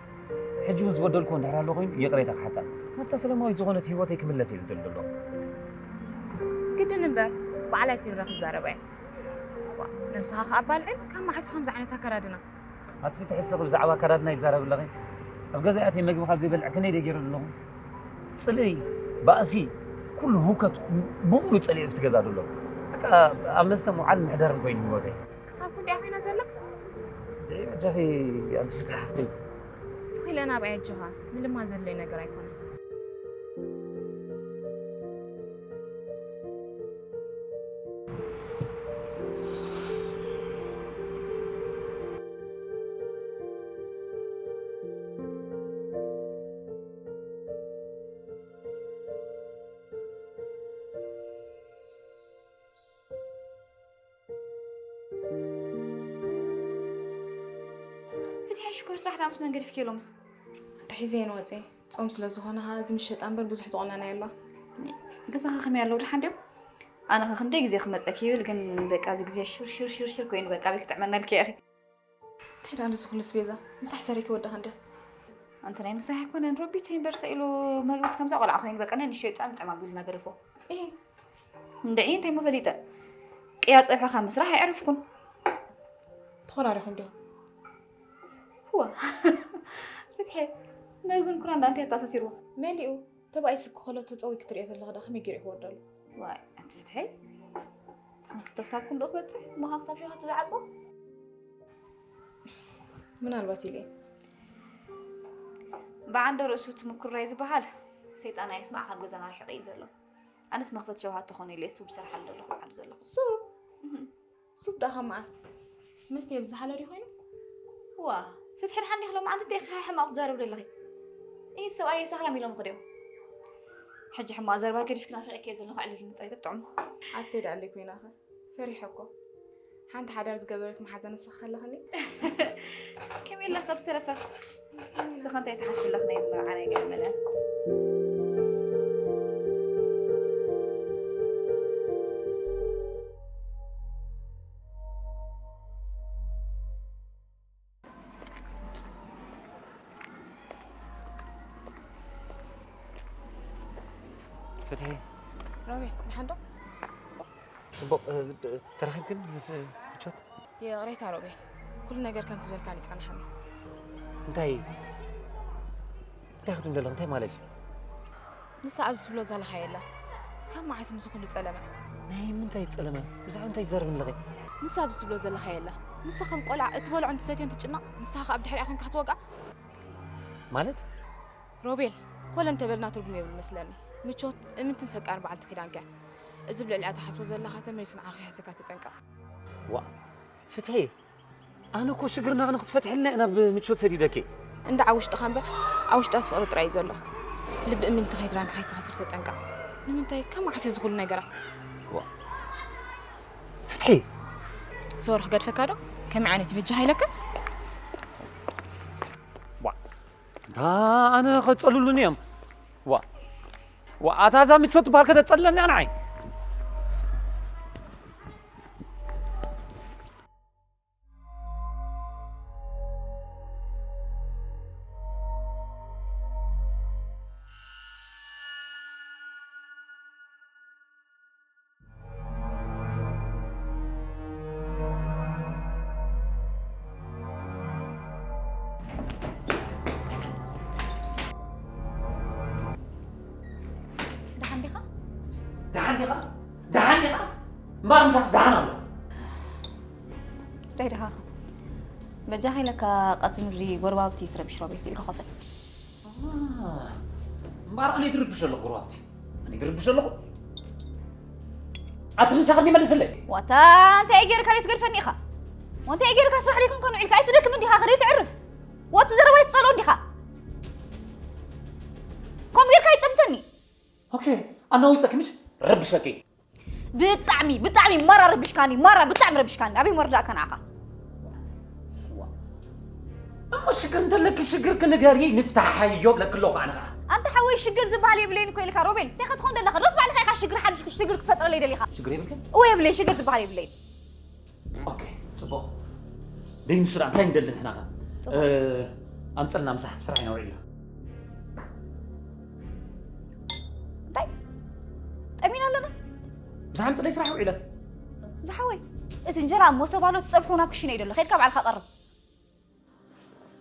ሕጂ እውን ዝበደልኩዎ እንድሕር ኣሎ ኮይኑ ይቕሬታ ክሓታ ናብታ ሰላማዊት ዝኾነት ህይወተይ ክምለስ እየ ዝደሊ ዘለኹ። ግድን እምበር ባዕላይ ሲርረ ክዛረባ እየ። ዋ፣ ነብስኻ ከኣ ኣባልዕን ካብ መዓስ ከምዚ ዓይነት ኣከዳድና? ኣቲ ፍትሒ ስቕ ብዛዕባ ኣከዳድና ይዛረብ ኣለኺ። ኣብ ገዛ ኣትየ መግቢ ካብ ዘይበልዕ ክንደይ ደይ ገይረ ዘለኹ። ጽልኢ፣ ባእሲ፣ ኩሉ ህውከት ብሙሉ ጸሊኡ ኣብቲ ገዛ ዘሎ። በቃ ኣብ መስተ ምውዓል ምሕዳርን ኮይኑ ህይወተይ። ክሳብ ክንዲኣ ኮይና ዘላ? ደይ በጃኺ ኣንቲ ፍትሒ ሓፍተይ። ትኺለ ናብኣይ ኣጆኻ ምልማ ዘድለይ ነገር ኣይኮነን። ፍትሒ ሽኮር ስራሕ ዳምስ መንገዲ ፍኬሎምስ ኣታሒዘየን ወፅየ ፆም ስለ ዝኾነ ኸዓ እዚ ምሸጣ እምበር ብዙሕ ዝቆነና የሎ። ገዛኻ ከመይ ኣለዉ ደሓን ድዮም? ኣነ ኸ ክንደይ ግዜ ክመፀኪ ይብል ግን በቃ እዚ ግዜ ሽር ሽር ሽር ሽር ኮይኑ በቃ ቤት ክጥዕመና ኢልኪ ኢኺ። እንታይ ደኣ እዚ ኩሉስ ቤዛ ምሳሕ ሰሪኪ ወድኻ እንድያ። ኣንቲ ናይ ምሳሕ ኣይኮነን ሮቢት ይንበርሰ ኢሉ መግብስ ከምዛ ቆልዓ ኮይኑ በቃ ናይ ንሽተይ ጥዕም ጥዕም ኣቢልና ገደፎ። እሂ እንድዒ እንታይ ሞ ፈሊጠ ቅያር ፀብሕኻ ምስራሕ ኣይዕረፍኩን። ተኾራሪኹም ዲኹም? እዋ ፍትሐ መግብን ኩራን ዳ እንታይ ኣተኣሳሲርዎ? መሊኡ ተባኢስ እኮ ከሎ ተፀዊኪ ትሪኦ ዘለኺ ዳ ከመይ ገይሩ ይክወርደሉ? ዋይ ኣንቲ ፍትሐይ ትኾንኪ ተክሳብ ክንዶ ክበፅሕ እሞ ካብ ክሳብ ሸውሃቱ ዝዓፅዎ? ምናልባት ኢለ እየ። ብዓንደ ርእሱ ትምኩራይ ዝበሃል ሰይጣን ኣይስማዕ ካብ ገዛና ርሒቑ እዩ ዘሎ። ኣነስ መኽፈት ሸውሃት ተኾኑ ኢለ ሱብ ዝሰርሓሉ ዘለኹ በዓል ዘለኹ። ሱብ ሱብ ዳኻ መዓስ መስተ የብዝሓሎ ድዩ ኮይኑ? ዋ ፍትሒ ድሓን ዲኺ ሎማዓንቲ እንታይ ኢኺ ሕማቕ ትዛረቢ ዘለኺ? ኢት ሰብኣየ ሰኽራም ኢሎም ክድዮም። ሕጂ ሕማቕ ዘረባ ገዲፍኪ ናፊቐኪ እየ ዘለኹ ዕልልኒ ጥራይ ተጥዕሞ። ኣተይ ደኣለይ ኮይናኸ ፈሪሐ እኮ። ሓንቲ ሓዳር ዝገበረት መሓዛ ንስኺ ከለኽኒ። ከመይ ኢለ ካብ ዝተረፈ ንስኺ እንታይ ትሓስቢ ኣለኺ ናይዚ መርዓ ናይ ገለ መለ? ፍትሒ ሮቤል ንሓንዶ ጽቡቕ ተራኺብክን ምስ ምቾት? ይቕሬታ ሮቤል፣ ኩሉ ነገር ከም ዝበልካኒ ጸንሓኒ። እንታይ እንታይ ክትብል ዘለኺ እንታይ ማለት እዩ? ንሳ ኣብዚ ትብሎ ዘለኻ የላ። ካብ መዓስ ንዚ ኩሉ ጸለመ? ናይ ምንታይ ጸለመ? ብዛዕባ እንታይ ትዛረብን ኣለኺ? ንሳ ኣብዚ ትብሎ ዘለኻ የላ። ንሳ ከም ቆልዓ እትበልዖን ትሰትዮን ትጭነቕ፣ ንስኻ ከኣ ብድሕሪኣ ኮንካ ክትወግኣ? ማለት ሮቤል፣ ኮለ እንተበልና ትርጉም የብሉ መስለኒ። ምቾት እምንትን ፈቃር በዓልቲ ኪዳንከ። እዚ ብልዕሊኣ ትሓስቦ ዘለኻ ተመሊሱ ንዓኻ ይሕሰካ፣ ተጠንቀቕ። ዋ ፍትሒ፣ ኣነ እኮ ሽግርና ንክትፈትሕልና ኢና ናብ ምቾት ሰዲደኪ። እንዳ ኣብ ውሽጥኻ እምበር ኣብ ውሽጣስ ፍቕሪ ጥራይ እዩ ዘሎ። ልቢ እምንቲ ከይትራንካ ከይትኸስር ተጠንቀቕ። ንምንታይ ከም ዓሲ ዝኹሉ ነገራት። ፍትሒ፣ ሶሪ ክገድፈካ ዶ? ከመይ ዓይነት ይበጃ ሃይለካ? ዋ እንታ ኣነ ከጸሉሉኒ እዮም። ዋ ዋ ኣታ እዛ ምቾት ትበሃል ከተጸልለኒ ኣንዓይ። ደሓን ዲኻ? ደሓን ዲኻ? ደሓን ዲኻ? እምበኣር ምሳስ ደሓን ኣሎ። እንታይ ደኻኻ? በጃኻ ኢለካ ቀጽ ምድሪ ጎረባብቲ ትረብሽ ሮቤል ኢልካ ኮፈል። እምበኣር ኣነ ድርብሽ ኣለኹ ጎረባብቲ። ኣነ ድርብሽ ኣለኹ። ኣቲ ምሳኻ እንዲ መልስለይ። ዋታ እንታይ ገይርካ ደይ ትገድፈኒ ኢኻ? ወንታይ ገይርካ ስራሕ ደይ ኮንከን ውዒልካ ኣይትደክም እንዲኻ ከደይ ትዕርፍ? ወቲ ዘረባ ኣይትጸልኦ እንዲኻ? ከምኡ ጌርካ ኣይትጠምተኒ። ኦኬ ኣናዊጸኪ ምሽ ረብሸኪ። ብጣዕሚ ብጣዕሚ ማራ ረብሽካኒ ማራ ብጣዕሚ ረብሽካኒ ኣበይ መርዳእካ ንዓኻ። እሞ ሽግር እንተለኪ ሽግርኪ ንገሪ ንፍታሓዮ ብለኪ ኣለኹ ኣነ ኸዓ። ኣንታ ሓወይ ሽግር ዝበሃል የብለይን እኮ ኢልካ ሮቤል እንታይ ኸትኾን ደለኻ ዶስ ባዕልኻ ኢኻ ሽግር ሓድሽ ሽግር ክትፈጥረለይ ደሊኻ። ሽግር የብልክን? እወ የብለይን ሽግር ዝበሃል የብለይን። ኦኬ ጽቡቕ ደይንሱ ደኣ እንታይ ንደሊ ንሕና ኸ ኣምጽልና ምሳሕ ስራሕ ኢና ውዒልና። እንታይ ጠሚና ኣለና። ምሳሕ ኣምጽለይ ስራሕ ውዒለ። ዝሓወይ እቲ እንጀራ ኣብ መሶብ ኣሎ ትጸብሑ ናብ ክሽነ እዩ ደሎ ከድካ ባዕልካ ቀርብ።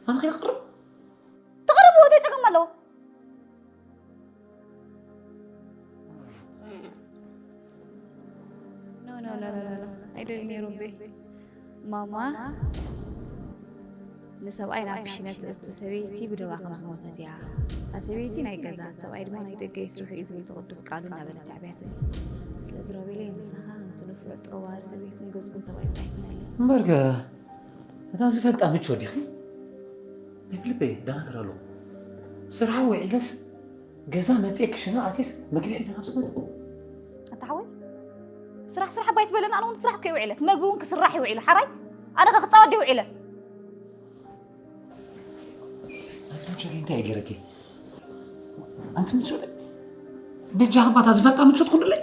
ኣነ ከይቅርብ ትቕርብ እንታይ ጸገም ኣለዎ? ኖ ኖ ኖ ኖ ኖ ኣይደልን ነይሩ እምበይ ማማ ንሰብኣይ ናብ ክሽነ ትእቱ ሰበይቲ ብደባ ከም ዝሞተት እያ እታ ሰበይቲ ናይ ገዛ እቲ ሰብኣይ ድማ ናይ ደገ ይስርሑ እዩ ዝብል እቲ ቅዱስ ቃሉ እናበለት የዕብያትኒ ስለዚ ሮቤለይ ንስኻ ከምቲ ንፍለጦ ዋሪ ሰበይቱን ገዝኡን ሰብኣይ ጥራሕ ኣይኮነን እምበርከ እታ ዝፈልጣ ምቾት ዲኺ ናይ ብልበይ ይደናገር ኣለኹ ስራሕ ውዒለስ ገዛ መፅየ ክሽነ ኣትየስ ምግቢ ሒዘ ናብ ዝመፅእ ኣታ ሓወይ ስራሕ ስራሕ እባ ኣይትበለኒ ኣነ እውን ስራሕ እኮ ይውዒለ እቲ መግቢ እውን ክስራሕ ይውዒሉ ሓራይ ኣነ ከ ክፃወት ድየ ውዒለ ኣንቲ ምቾተይ እንታይ እዩ ገይረኪ ኣንቲ ምቾተይ በጃ እባ እታ ዝፈልጣ ምቾት ኩንለይ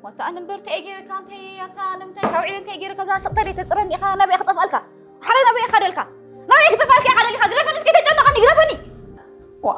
ዋታ ኣነ እምበር እንታይ ገይርካ እንታይ ኣታ ኣነ ምንታይ ካብ ውዒለ እንታይ ገይርካ እዛ ስቕ ተለይ ተፅረኒ ኢኻ ናበይ ክጠፍኣልካ ሓራይ ናበይ ኢኻ ደልካ ናበይ ክጠፍኣልካ ኢኻ ደሊኻ ግደፈኒ እስኪ ተጨነቐኒ ግደፈኒ ዋ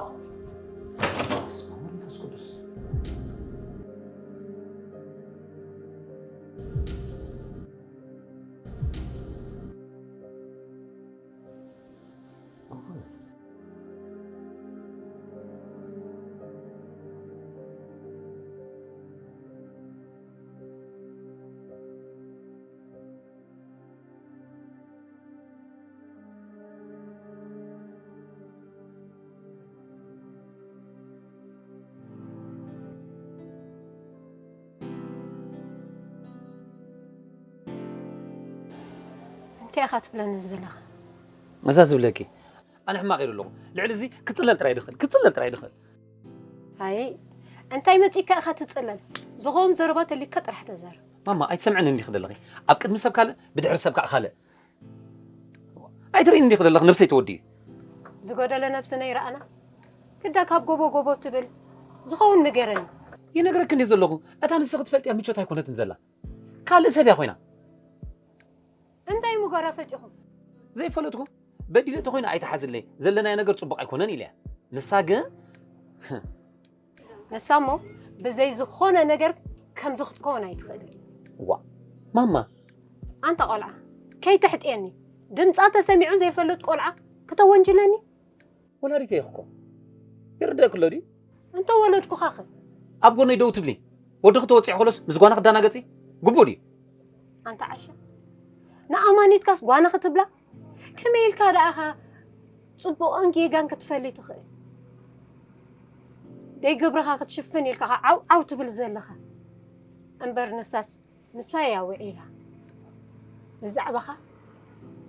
እንታይ ኢኻ ትብለኒ ዘለኻ? እዛ ዝብለኪ ኣነ ሕማቕ ኢሉ ኣለኹ። ልዕሊ እዚ ክጽለል ጥራይ ድኽእል፣ ክጽለል ጥራይ ድኽእል። ኣይ እንታይ መጺካ ኢኻ ትጽለል? ዝኾን ዘረባ ተሊካ ጥራሕ ተዛረብ። ማማ ኣይትሰምዕን እንዲኺ ዘለኺ። ኣብ ቅድሚ ሰብ ካልእ ብድሕሪ ሰብ ከዓ ካልእ። ኣይትርእይን እንዲኺ ዘለኺ ነብሰይ ተወዲኡ። ዝጎደለ ነብስና ይረኣና። ግዳ ካብ ጎቦ ጎቦ ትብል ዝኸውን ንገረኒ። ይነግረኪ እንድየ ዘለኹ። እታ ንስኺ ትፈልጥያ ምቾት ኣይኮነትን ዘላ። ካልእ ሰብ እያ ኮይና። እንታይ ምጓራ ፈጢኹም? ዘይፈለጥኩ በዲለ ተኾይነ ኣይትሓዝለይ። ዘለናዮ ነገር ጽቡቕ ኣይኮነን ኢለያ። ንሳ ግን ንሳ እሞ ብዘይ ዝኾነ ነገር ከምዚ ክትከውን ኣይትኽእልን። ዋ ማማ። ኣንታ ቆልዓ ከይተሕጥየኒ። ድምጻ ተሰሚዑ ዘይፈልጥ ቆልዓ ክተወንጅለኒ? ወላዲተይ እየ እኮ። ይርደእኪ ኣሎ ድዩ? እንተ ወለድኩኻ ኸ? ኣብ ጎነይ ደው ትብሊ? ወድኺ ተወጺዑ ከሎስ ምስ ጓና ክደናገጺ ግቡእ ድዩ? ኣንታ ዓሻ። ንኣማኒትካስ ጓና ክትብላ? ከመይ ኢልካ ደኣ ኢኻ ጽቡቕን ጌጋን ክትፈሊ ትኽእል። ደይ ግብርኻ ክትሽፍን ኢልካ ዓው ዓው ትብል ዘለኻ። እምበር ንሳስ ንሳ እያ ውዒላ። ብዛዕባኻ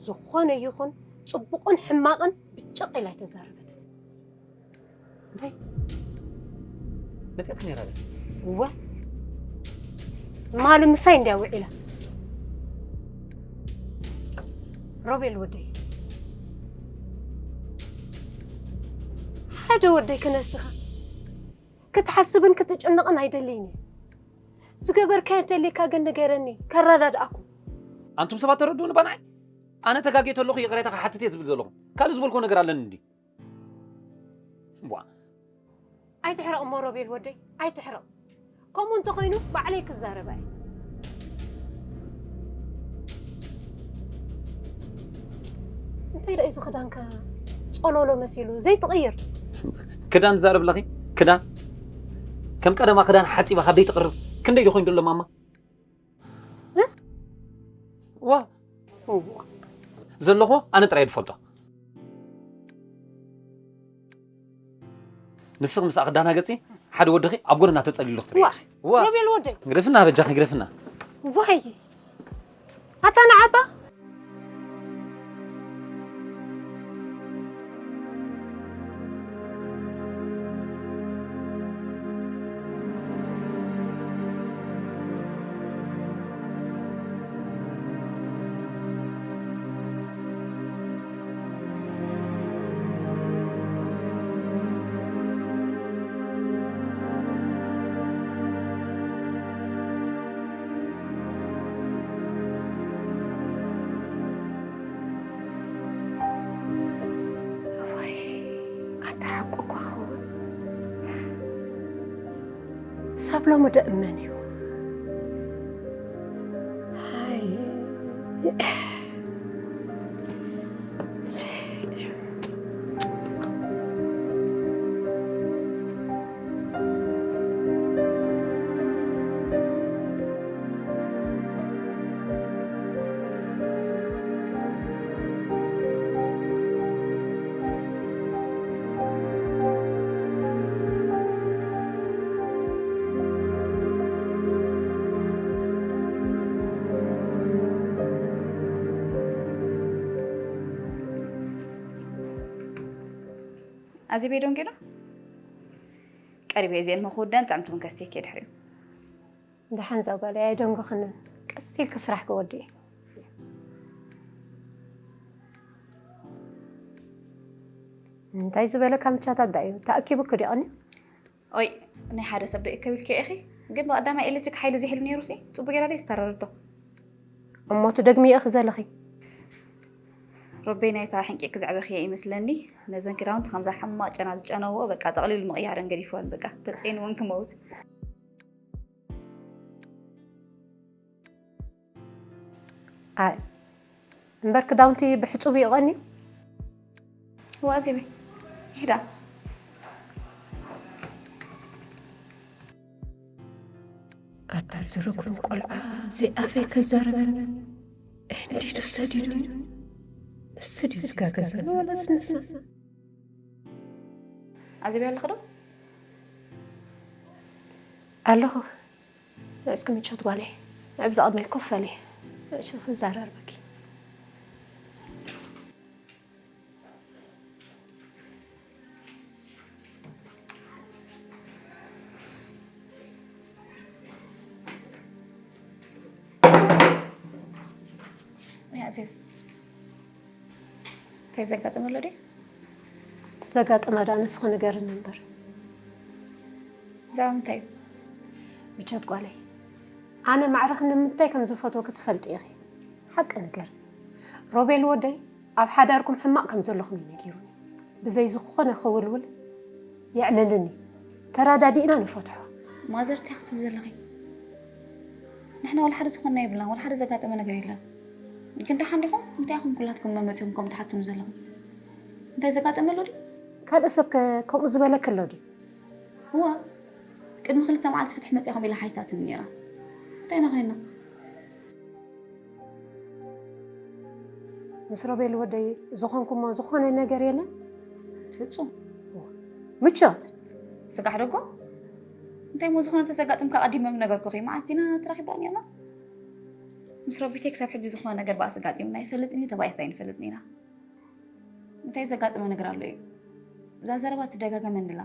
ዝኾነ ይኹን ጽቡቕን ሕማቕን ብጭቕ ኢላ ኣይተዛረበትን። እንታይ? መጺኣት ነይራ ድያ? እወ። ማሉ ምሳይ እንድያ ውዒላ። ሮቤል ወደይ። ሓደ ወደይ ክነስኻ ክትሓስብን ክትጭነቕን ኣይደልይን እየ። ዝገበርካዮ እንተልዩካ ግን ንገረኒ፣ ከረዳድኣኩም። ኣንቱም ሰባት ተረድኡኒ ባንዓይ። ኣነ ተጋግየ ተለኹ ይቕሬታ ክሓትት እየ ዝብል ዘለኹ። ካልእ ዝበልኮ ነገር ኣለኒ እንዲ? ቧ። ኣይትሕረቕ እሞ ሮቤል ወደይ፣ ኣይትሕረቕ። ከምኡ እንተኾይኑ ባዕለይ ክዛረባ እየ። እንታይ ደኣ እዚ ክዳንካ ጸሎሎ መሲሉ ዘይትቕይር? ክዳን ትዛረብ ኣለኺ? ክዳን? ከም ቀደማ ክዳን ሓጺባ ካብ ደይትቕርብ ክንደይ ዶ ኮይኑ ዘሎ ማማ? እ? ዋ። እዋ። ዘለኹ ኣነ ጥራይ ዝፈልጦ። ንስኽ ምስኣ ክዳናገጺ ሓደ ወድኺ ኣብ ጎደና ተጸሊሉ ክትርኢ ዋ። ኢኺ። ዋ። ሮቤል ወደይ። ግደፍና በጃኺ ግደፍና። ዋይ። ኣታ ንዓባ። እዋይ፣ ኣታ ሓቁ እኳ ክኸውን። ሳብ ሎሚ ደእመን እዩ። ሃይ። ኣዜብ፣ ዶንጌ ዶ? ቀሪበ እየ እዚአን መኽውደን ጥዕምቲ እውን ከስቴ እየ ድሕሪኡ። ደሓን እዛ ጓለይ ኣይደንጎኽንን። ቀስ ኢልኪ ስራሕኪ ወድኢ። እንታይ ዝበለካ ምቻታት ደኣ እዩ? ተኣኪቡኪ ድዩ ቀንዩ? ኦይ፣ ናይ ሓደ ሰብ ዶ ይእከብ ኢልኪ ኢኺ? ግን ብቐዳማይ ኤሌክትሪክ ሓይሊ ዘይሕሉ ነይሩሲ፣ ጽቡቕ ጌራ ድየ ዝተረረቶ? እሞ ትደግምዮ ኢኺ ዘለኺ። ሮቤ ናይታ ሕንቂ ክዝዕበኽዮ ይመስለኒ። ነዘን ክዳውንቲ ከምዛ ሕማቕ ጨና ዝጨነዎ በቃ ጠቕሊሉ ምቕያረን ገዲፍወን በቃ ተጸይንወን ክመውት። ኣይ እምበር ክዳውንቲ ብሕጹብ እዩ ቀንዩ። እዋ ዜበይ፣ ይሕዳ። ኣታ ዝርጉም ቆልዓ ዘይኣፈይ ከዛረበኒ እንዲዱ ሰዲዱ። እሱ ድዩ ዝጋገ ዘሎ ወላስ ንሳ? ኣዜብ ኣለኺ ዶ? ኣለኹ። ንዕስኪ ምቾት ጓለይ። ንዕብዚ ቅድመይ ኮፍ በሊ። ንዕሽ ክዛራርበኪ። ኣዜብ፣ እንታይ ዘጋጠመ ኣሎ ድዩ? እቲ ዘጋጠመ ደኣ ንስኺ ንገርኒ እምበር። ብዛዕባ ምንታይ እዩ? ምቾት ጓለይ፣ ኣነ ማዕረኺ ንምንታይ ከም ዝፈትወኪ ትፈልጢ ኢኺ። ሓቂ ንገርኒ። ሮቤል ወደይ ኣብ ሓዳርኩም ሕማቕ ከም ዘለኹም እዩ ነጊሩኒ። ብዘይ ዝኾነ ክውልውል የዕልልኒ። ተረዳዲእና ንፈትሖ። ማዘር፣ እንታይ ክትብሊ ዘለኺ? ንሕና ዋላ ሓደ ዝኾንና የብልናን፣ ዋላ ሓደ ዘጋጠመ ነገር የለን። ግን ደሓን ዲኹም? እንታይ ኢኹም ኩላትኩም መመጺኹም ከምኡ ትሓቱኒ ዘለኹም? እንታይ ዘጋጠመ ኣሎ ድዩ? ካልእ ሰብከ ከምኡ ዝበለኪ ኣሎ ድዩ? እዋ፣ ቅድሚ ክልተ መዓልቲ ፍትሒ መጺኣ ኢኹም ኢላ ሓቲታትኒ ነይራ። እንታይ ኢና ኮይንና? ምስ ሮቤል ወደይ ዝኾንኩሞ ዝኾነ ነገር የለን? ፍጹም። ምቾት። ስጋሕ ደጎ? እንታይ እሞ ዝኾነ ተዘጋጥምካ ቀዲመ ምነገርኩኺ። መዓስ ዲና ተራኺብና ነይርና? ምስ ሮቤተይ ክሳብ ሕጂ ዝኾነ ነገር ባእሲ ኣጋጢሙና ኣይፈልጥን እዩ፣ ተባኢስና ኣይንፈልጥን ኢና። እንታይ ዘጋጠመ ነገር ኣሎ እዩ? እዛ ዘረባ ትደጋገመኒ ኣላ።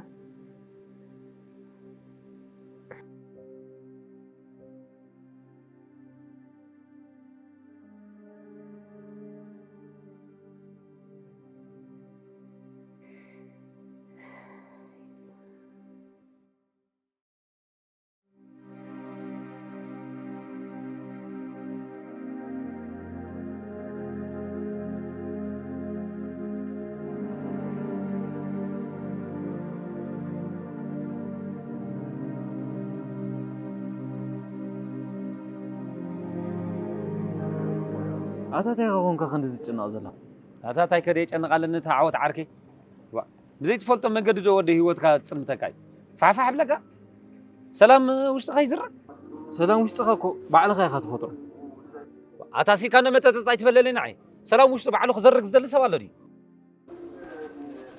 ኣታ እንታይ ኮንካ ክንዲ ዝጭነቕ ዘለኻ? ኣታ እንታይ ከደ የጨንቕ ኣለኒ እቲ ዓወት ዓርከይ? ዋ፣ ብዘይትፈልጦ መንገዲ ዶ ወዲ ህይወትካ ዝጽልምተካ እዩ? ፋሕፋሕ ብለካ? ሰላም ውሽጥኻ ይዝረግ? ሰላም ውሽጥኻ እኮ ባዕልኻ ኢኻ ትፈጥሮ። ኣታ ሲካ ነመጠጸጽ ኣይትበለለይ ንዓይ። ሰላም ውሽጡ ባዕሉ ክዘርግ ዝደሊ ሰብ ኣሎ ድዩ?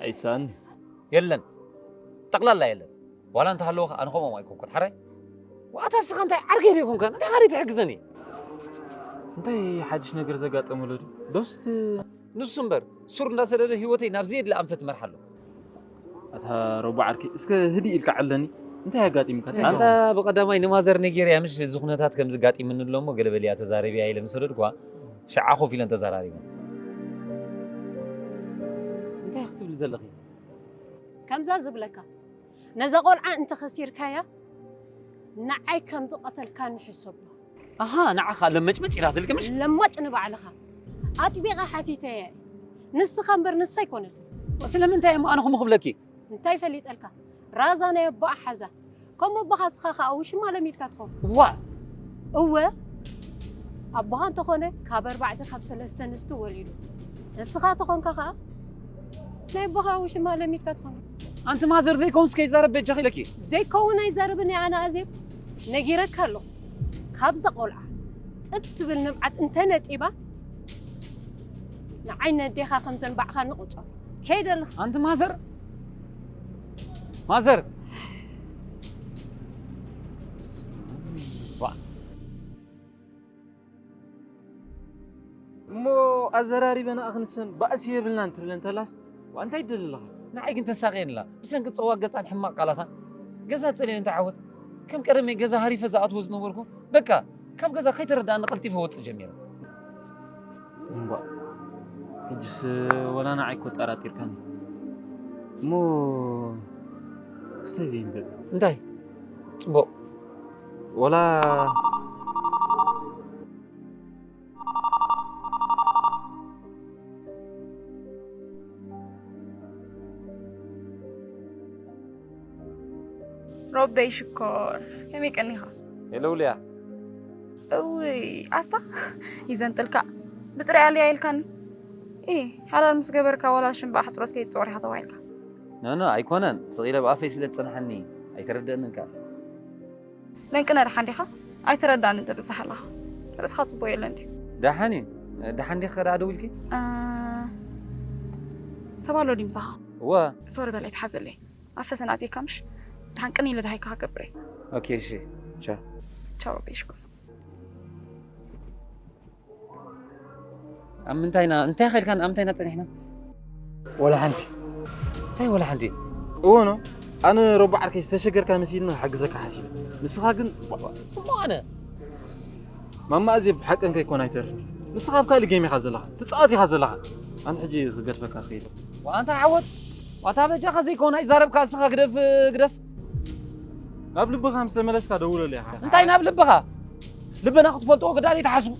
ኣይሳኒ። የለን። ጠቕላላ የለን። ዋላ እንተሃለወ ኸኣ ኣነ ከምኦም ኣይኮንኩን። ሓራይ? ዋታ እስኻ እንታይ ዓርከይ ዶ ኣይኮንካን? እንታይ ኻደ ትሕግዘኒ? እንታይ ሓድሽ ነገር ዘጋጠመ ኣሎ ድዩ? ዶስ እቲ ንሱ እምበር፣ ሱር እንዳሰደደ ህይወተይ ናብ ዘየድሊ ኣንፈት ይመርሓ ኣሎ። ኣታ ሮቦ ዓርከይ፣ እስከ ህድእ ኢልካ ዕለኒ። እንታይ ኣጋጢሙካ? እንታይ ኣንታ ገይሩ? ብቐዳማይ ንማዘር ነጊረያ ምሽ እዚ ኩነታት ከም ዝጋጢምኒ ኣሎ እሞ ገለ በልያ ተዛረብያ ኢለ ምስ ሰደድኳ፣ ሽዓ ኮፍ ኢለን ተዘራሪበን። እንታይ ክትብሊ ዘለኺ? ከምዛ ዝብለካ፣ ነዛ ቆልዓ እንተኸሲርካያ፣ ንዓይ ከም ዝቐተልካኒ ሕሰቦ። ኣሃ፣ ንዓኻ ለመጭመጭ ኢላትልኪ ምሽ? ለማጭ ንባዕልኻ። ኣጥቢቐ ሓቲተየ። ንስኻ እምበር ንሳ ኣይኮነትን። ስለምንታይ እሞ ኣነ ከምኡ ክብለኪ? እንታይ ፈሊጠልካ? ራዛ ናይ ኣቦኣ ሓዛ። ከም ኣቦኻ እስኻ ኸኣ ውሽማ ለሚድካ ትኸውን። ዋእ! እወ፣ ኣቦኻ እንተኾነ ካብ ኣርባዕተ ካብ ሰለስተ ኣንስቲ ወሊዱ። ንስኻ ተኾንካ ኸኣ ናይ ኣቦኻ ውሽማ ለሚድካ ትኾን። ኣንቲ ማዘር ዘይከውንስ ከይዛረብ በጃኺ ኢለኪ። ዘይከውን ኣይዛረብን እየ ኣነ ኣዜብ። ነጊረካ ኣለኹ። ካብዛ ቆልዓ ጥብ ትብል ንብዓት እንተነጢባ ንዓይ ነዴኻ ከም ዘንባዕኻኒ ቁጸሮ። ከይደ ኣለኹ። ኣንቲ ማዘር! ማዘር! ዋ። እሞ ኣዘራሪበና ኣኽንሰን ባእሲ የብልናን ትብለን ተላስ፣ ዋ፣ እንታይ ትደሊ ኣለኻ? ንዓይ ግን ተሳቕየን ኣላ። ብሰንኪ ጸዋግ ገጻን ሕማቕ ቃላታን። ገዛ ጸሊኤ እንታይ ዓወት? ከም ቀደመይ ገዛ ሃሪፈ ዝኣትዎ ዝነበርኩ፣ በቃ፣ ካብ ገዛ ከይተረድኣኒ ቀልጢፈ ወጽእ ጀሚረ። እምባእ፣ ሕጅስ ወላ ንዓይ እኮ ኣጠራጢርካኒ። እሞ ክሳይ ዘይንበል። እንታይ? ጽቡቕ። ወላ ሮቤ ሽኮር፣ ከመይ ቀኒኻ? ሄሎ ሊያ። እውይ፣ ኣታ ይዘንጥልካ። ብጥሪኣ ሊያ ኢልካኒ። ኢ፣ ሓላል ምስ ገበርካ ዋላ ሽምባ ኣሕጽሮት ከይትጽወር ኢኻ ተባሂልካ። ኖ፣ ኖ፣ ኣይኮነን። ስቕ ኢለ ብኣፈይ ስለ ዝጸንሓኒ ኣይተረደእንን ከኣ። ለንቅነ ደሓን ዲኻ? ኣይተረዳእንን ትብዝሕ ኣለኻ። ርእስኻ ጽቡቕ የለን ድዩ? ደሓን እዩ። ደሓን ዲኻ ደኣ ደዊልኪ? እ፣ ሰብ ኣሎ ድዩ ምሳኻ? እወ። ሶሪ በል ኣይትሓዘለይ። ኣብ ፈተና ኣትየካ ምሽ? ደሓን ቅን ኢለ ደሃይካ ክገብር እየ። ኦኬ፣ እሺ። ቻው። ቻው፣ ሮቤ ሽኮር። ኣብ ምንታይና፣ እንታይ ኸይድካን ኣብ ምንታይና ጸኒሕና? ወላ ሓንቲ። እንታይ ወላ ሓንቲ? እወ ኖ፣ ኣነ ረቡ ዓርከይ ዝተሸገርካ መሲልኒ ክሕግዘካ ሓሲበ። ንስኻ ግን እሞ ኣነ? ማማ ኣዜብ ሓቀን ከይኮነ ኣይተርፍን እዩ። ንስኻ ኣብ ካልእ ጌም ኢኻ ዘለኻ፣ ትጻወት ኢኻ ዘለኻ። ኣነ ሕጂ ክገድፈካ ክኸይድ። ዋንታ ዓወት፣ ዋታ በጃኻ ዘይኮነ ኣይዛረብካ፣ እስኻ ግደፍ፣ ግደፍ። ናብ ልብኻ ምስ ተመለስካ ደውለለይ ኢኻ። እንታይ ናብ ልብኻ? ልብና ክትፈልጥዎ ግዳን እዩ ተሓስቡ።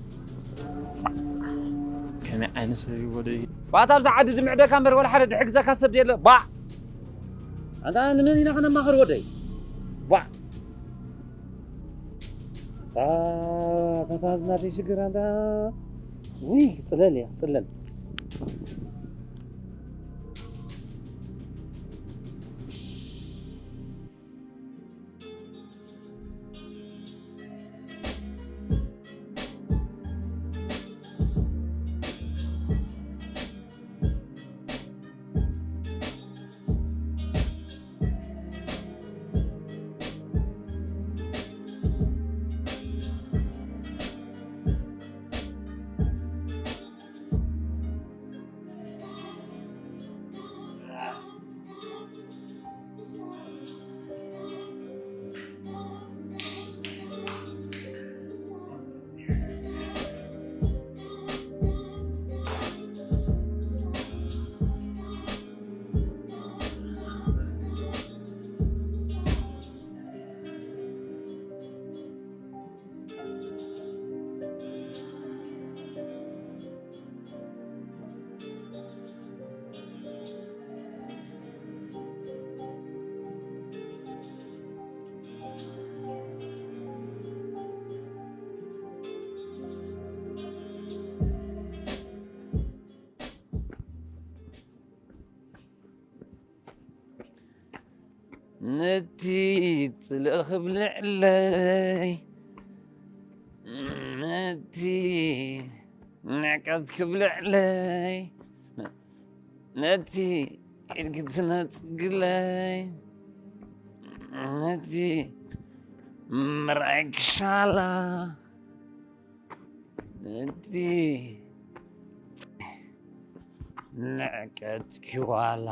ከመይ ዓይነት ሰብ እዩ ወደይ? ባታ ኣብዛ ዓዲ ድምዕደካ እምበር ወላ ሓደ ድሕግዘካ ሰብ የለ። ባዕ! ኣንታ ንመን ኢና ከነማኽር ወደይ? ባዕ! ኣታ፣ ኣታ፣ ኣታ፣ እዚ ናተይ ሽግር ኣንታ። ውይ፣ ክጽለል እየ፣ ክጽለል። ነቲ ጽልእ ክብልዕለይ፣ ነቲ ንዕቀት ክብልዕለይ፣ ነቲ ኢድ ክትነጽግለይ፣ ነቲ ምርኣይ ክሻላ፣ ነቲ ንዕቀት ክዋላ፣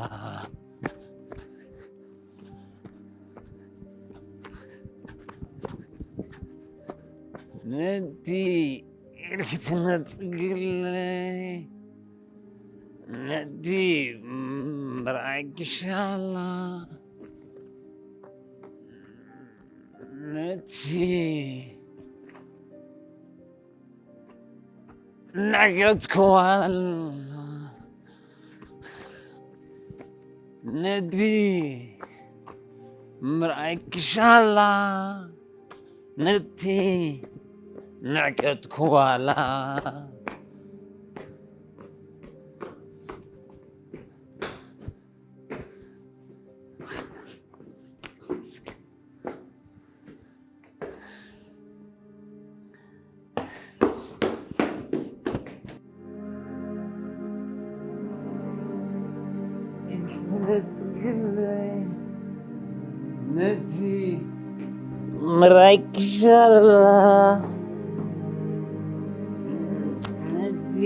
ነቲ ኢድ ክትነጽግለይ፣ ነቲ ምርኣይ ክሻላ፣ ነቲ ንዕቀት ክዋላ፣ ነቲ ምርኣይ ክሻላ፣ ነቲ ንዕቀት ክዋላ። ነቲ ምራይ ክሻላ፣ ነቲ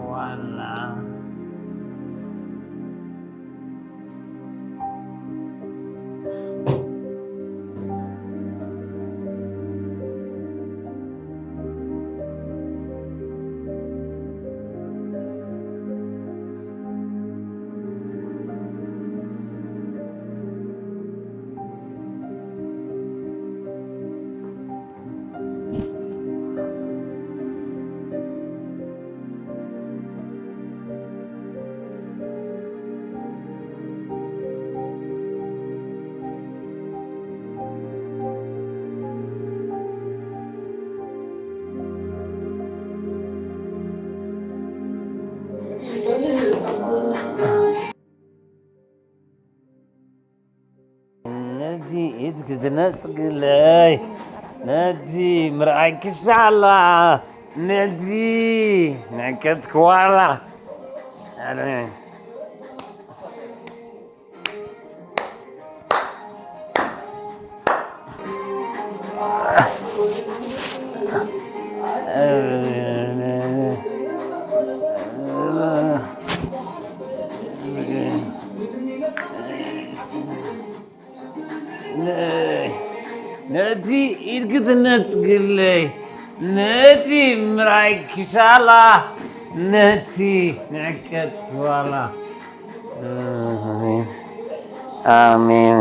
ዋላ። ነቲ ኢድ ክትነጽግለይ፣ ነቲ ምርኣይ ክሻላ፣ ነቲ ንዕቀት ክዋላ። ነቲ ኢድ ክትነጽግለይ፣ ነቲ ምርኣይ ክሻላ፣ ነቲ ንዕቀት ዋላ። ኣሜን፣ ኣሜን።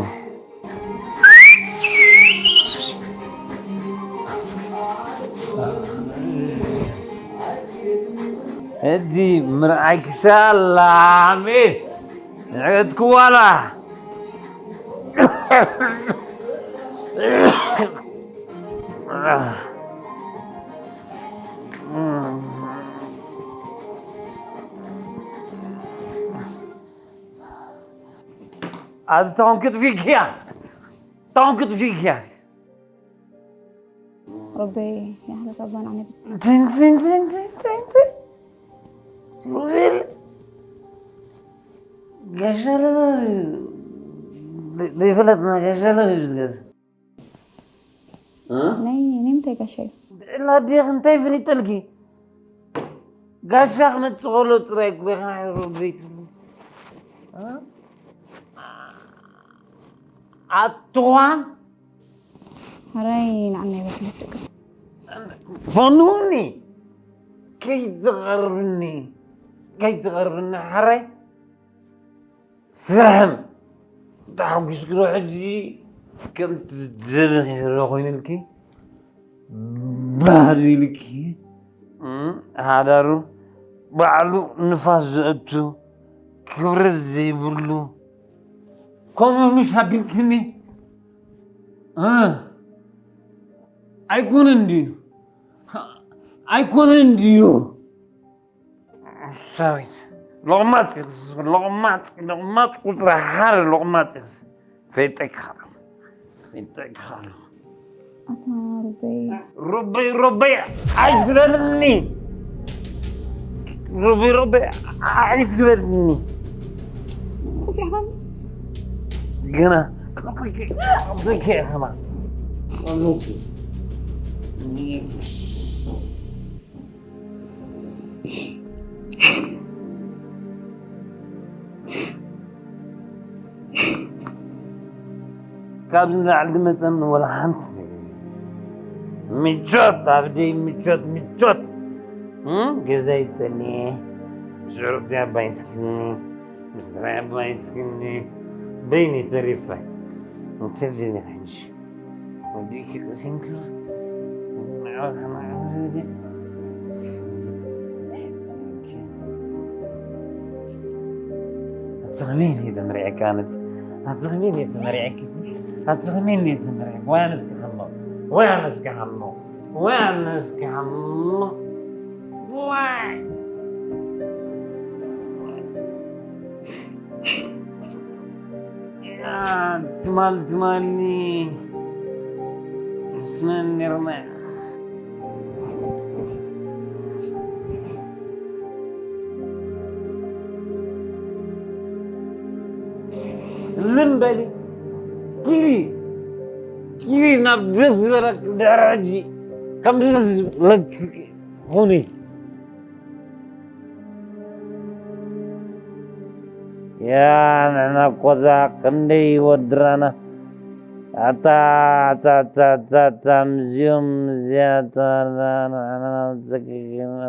ነቲ ምርኣይ ክሻላ፣ ኣሜን። ንዕቀት ክዋላ። ኣዚ ታውን ክትፊክያ፣ ታውን ክትፊክያ። ربي يحلك أبان عن ابن. ትንትንትንትንትን። ሮቤል፣ ጋሻ ለማ ዘይፈለጥና ጋሻ ለማ እዩ ዝገዛ። እ? ናይ፣ ናይ ምንታይ ጋሻ እዩ? ብዕላ ዲኽ እንታይ ፍሊጠልኪ? ጋሻ ክመጽእ ከሎ ጥራይ እኮ ኢኻ ሮቤል ትብሉ። እ? ኣትዋን ሕራይ ንዓናይ ቤት ንድቅስ። ፈኑኒ፣ ከይትቐርብኒ፣ ከይትቐርብኒ ሕራይ። ስርሕም ተሓጒስኪ ዶ ሕጂ ከምቲ ዝደለኺ ዶ ኮይኑልኪ? ባህል ኢልኪ፣ እም፣ ሓዳሩ ባዕሉ ንፋስ ዘእቱ ክብረት ዘይብሉ ከምኡ ምሽ ኣቢልክኒ፣ እ፣ ኣይኮነን ድዩ? ኣይኮነን ድዩ? ሳዊት፣ ሎቕማጽ ኢኽስ፣ ሎቕማጽ፣ ሎቕማጽ ቁጽሪ ሓደ ሎቕማጽ ኢኽስ። ፈይጠካ ኣለኹ። ፈይጠካ ኣለኹ። ኣታ ሩበይ። ሩበይ፣ ሩበይ ኣይትበልኒ። ሩበይ፣ ሩበይ ኣይትበልኒ። ጽፊሕካ? ግና ከመይ ከመይ ከመይ ካብዚ ንላዕሊ ዝመፀኒ ወላ ሓንቲ ነገር የለን። ምቾት፣ ኣብ ደይ ምቾት፣ ምቾት። እም፣ ገዛይ ፀኒሐ፣ ምስ ዕሩኽተይ ኣባይ ስክኒ፣ ምስ ስራይ ኣባይ ስክኒ፣ በይነይ ተሪፈ። እንታይ ደሊኻ ሕጂ? ወዲእኪ ቀሲንኪ? ኣቲ ከመይ እየ ተመሪዐካ ኣነቲ? ኣቲ ከመይ እየ ተመሪዐኪ? ኣቲ ከመይ እየ ተመሪዐኪ? ወይ ኣነስ ክሓሞ፣ ወይ ኣነስ ክሓሞ፣ ወይ ኣነስ ክሓሞ። ዋይ! ትማል ትማልኒ ምስ መን ነርና? ልም በሊ ኪዲ ኪዲ ናብ ደስ ዝበለክ ድሕሪ ሕጂ ከም ደስ ዝበለክ ኩኒ። ያ ንሕና እኮ እዛ ክንደይ ወድራና ኣታ ኣታ ኣታ ኣታ ኣታ ምስዚኦም ምስዚኣታ ንሕና ዘግግና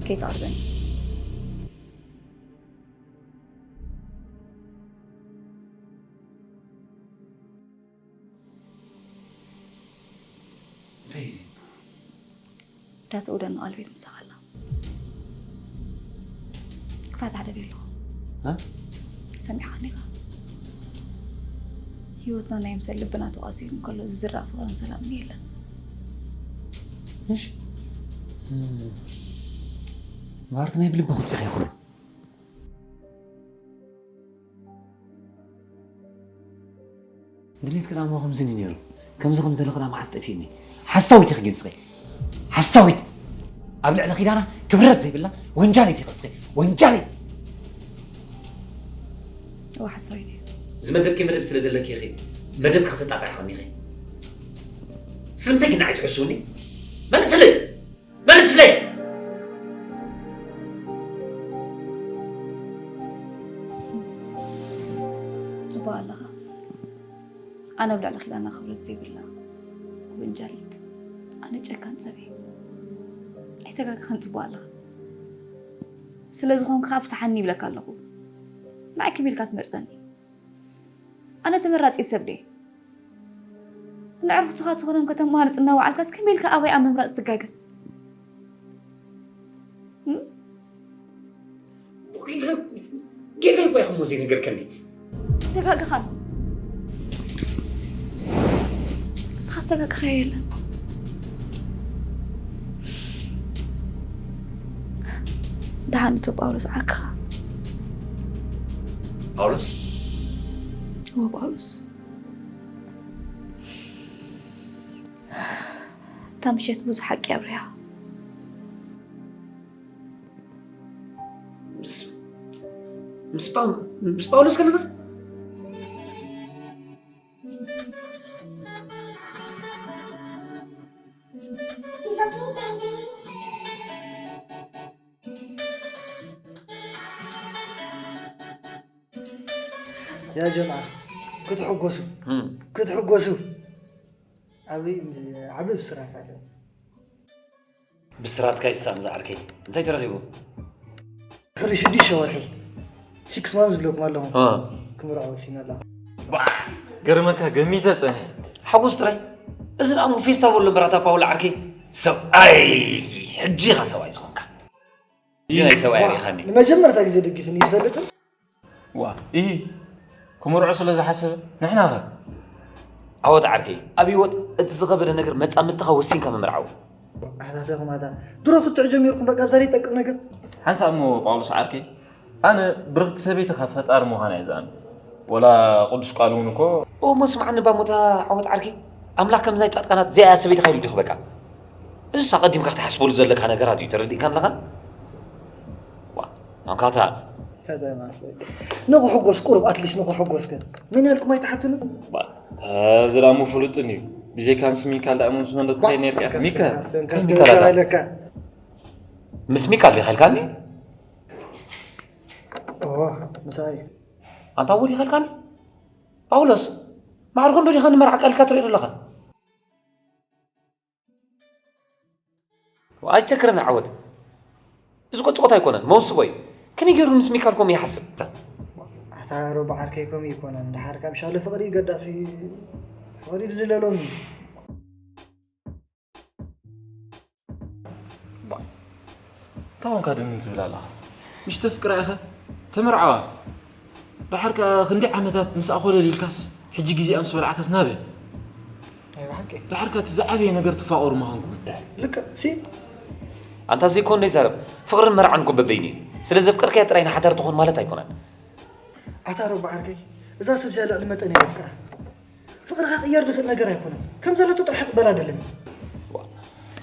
ከይትቐርበኒ። እንታይ እዚ? እታ ትእውደኒ ቃል ቤት ምሳኻ ኣላ። ክፋታሕ ደልየ ኣለኹ። እ? ሰሚዕኻኒ ኢኻ። ህይወትና ናይ ምሰል ልብና ተቋሲሩ እንከሎ ዝዝራእ ፍቕርን ሰላምን የለን። እሺ። እም፣ ማርቲ ናይ ብልቢ ክውፅእ ይኽእሉ። ድሌትኪ ደኣ እሞ ከምዚ እዩ ነይሩ። ከምዚ ከም ዘለኺ ደኣ መዓስ ጠፊእኒ? ሓሳዊት ኢኺ ግን እስኺ። ሓሳዊት! ኣብ ልዕሊ ኪዳና ክብረት ዘይብላ ወንጃሊት ኢኺ እስኺ። ወንጃሊት! እወ፣ ሓሳዊት እየ። ዝመደብኪ መደብ ስለ ዘለኪ ኢኺ መደብኪ ከተጣጥሒ ኸኒኺ። ስለምንታይ ግን ንዓይ ትሕስውኒ? መልስለይ! መልስለይ! ጽቡቕ ኣለኻ። ኣነ ኣብ ልዕሊ ኪዳና ክብረት ዘይብላ ወንጃሊት። ኣነ ጨካን ሰብ እየ። ኣይተጋግኻን፣ ጽቡቕ ኣለኻ። ስለ ዝኾንኩ ከኣ ፍትሓኒ ይብለካ ኣለኹ። ንዓይ ከመይ ኢልካ ትመርጸኒ? ኣነ ተመራጺት ሰብ ድየ? ንዕርክትኻ ዝኾኖም ከተማርጽ እናወዓልካስ ከመይ ኢልካ ኣበይ ኣብ ምምራጽ ትጋገ? እም? ጌጋ፣ ጌጋ እኮ ኢኹም ዘይነገርከኒ። ተጋግኻ ኣሎ። እስኻ ዝተጋግኻዮ የለን። ደሓን እቶ ጳውሎስ ዓርክኻ። ጳውሎስ? እወ፣ ጳውሎስ። እታ ምሸት ብዙሕ ሓቂ ኣብሪሃ። ምስ፣ ምስ ጳው-፣ ምስ ጳውሎስ ከለና? ያ ጀምዓ ክትሕጎሱ ክትሕጎሱ ዓብይ ዓብይ ብስራት ኣሎ። ብስራትካ ይሳን ዝዓርከይ እንታይ ተረኺቡ? ሕሪ ሽዱሽተ ወርሒ ሲክስ ማንዝ ዝብለኩም ኣለኹም። ክምርዖ ወሲነ ኣለኹ። ገርመካ ገሚተ ፀኒሐ። ሓጎስ ጥራይ እዚ ደኣ እሞ ፌስታ በሎ እምበር ኣታ ፓውላ ዓርከይ። ሰብኣይ ሕጂ ኢኻ ሰብኣይ ዝኾንካ። ሕጂ ናይ ሰብኣይ ርኢኻኒ። ንመጀመርታ ግዜ ደጊፍኒ ይትፈልጥን? ዋ ኢሂ ክምርዖ ስለ ዝሓሰበ ንሕና ኸ? ዓወት ዓርከይ ኣብ ህይወት እቲ ዝኸበደ ነገር መጻምድትኻ ወሲንካ ምምርዓው። ኣሕታተኹም ኣታ ድሮ ክትዕ ጀሚርኩም በቃ ኣብዛ ዘይጠቅም ነገር። ሓንሳእ እሞ ጳውሎስ ዓርከይ ኣነ ብርኽቲ ሰበይቲ ካብ ፈጣሪ ምዃና እየ ዝኣምን። ወላ ቅዱስ ቃል እውን እኮ። እሞ ስምዓኒ እባ ሞታ ዓወት ዓርከይ ኣምላኽ ከምዚ ናይ ጻድቃናት እዚኣ እያ ሰበይትኻ ኢሉ ድዩ ክበካ? እዚስ ኣቐዲምካ ክትሓስበሉ ዘለካ ነገራት እዩ ተረዲእካ ኣለኻ? ዋ ኣንካታ ንኽሕጎስ ቁሩብ ኣትሊስት ንኽሕጎስ ከ መን ያልኩም ኣይትሓትኑ? እዚ ደኣ እሞ ፍሉጥን እዩ። ብጀካ ምስ ሚካል ደኣ እሞ ምስ መን ዶ ትኸይድ ነርካ ኢኻ? ሚካል? እንታይ ሚካል ኣታ? ኢለካ ምስ ሚካል ዲኻ ኢልካኒ? ኦ ምሳይ ኣንታ ውር ይኸልካኒ ጳውሎስ ማዕርኮ እንዶ ዲኻ ንመርዓ ቀልካ ትሪኦ ዘለኻ ኣይትተክረኒ ዓወት እዚ ቆፅቆት ኣይኮነን መውስቦ እዩ ከመይ ገይሩ ምስ ሚካል ከምኡ ይሓስብ ኣታ ሮባ ዓርከይ ከምኡ ይኮነን ድሓር ካብ ሻለ ፍቅሪ ገዳሲ ፍቅሪ ዝለሎም እዩ እንታይ ኾንካ ድንን ትብል ኣለኻ? ምሽ ተፍቅራ ኢኻ? ተመርዓዋ። ደሓር ከኣ ክንደይ ዓመታት ምስኣ ኮለል ኢልካስ ሕጂ ግዜኣ ምስ በላዕካስ ናበይ? ናይ ብሓቂ። ደሓር ከኣ እቲ ዝዓበየ ነገር ትፋቐሩ ምዃንኩም። ልክዕ ሲ። ኣንታ ዘይኮን ዘይዛረብ ፍቕርን መርዓን እኮ በበይኑ እዩ። ስለ ዘፍቀርካያ ጥራይ ንሓዳር ትኾን ማለት ኣይኮነን። ኣታ ሮባ ዓርከይ እዛ ሰብ እዚኣ ልዕሊ መጠን እየ ዘፍቅራ። ፍቕርኻ ክቕየር ዝኽእል ነገር ኣይኮነን። ከም ዘለቶ ጥራሕ ክቕበላ ደለኒ።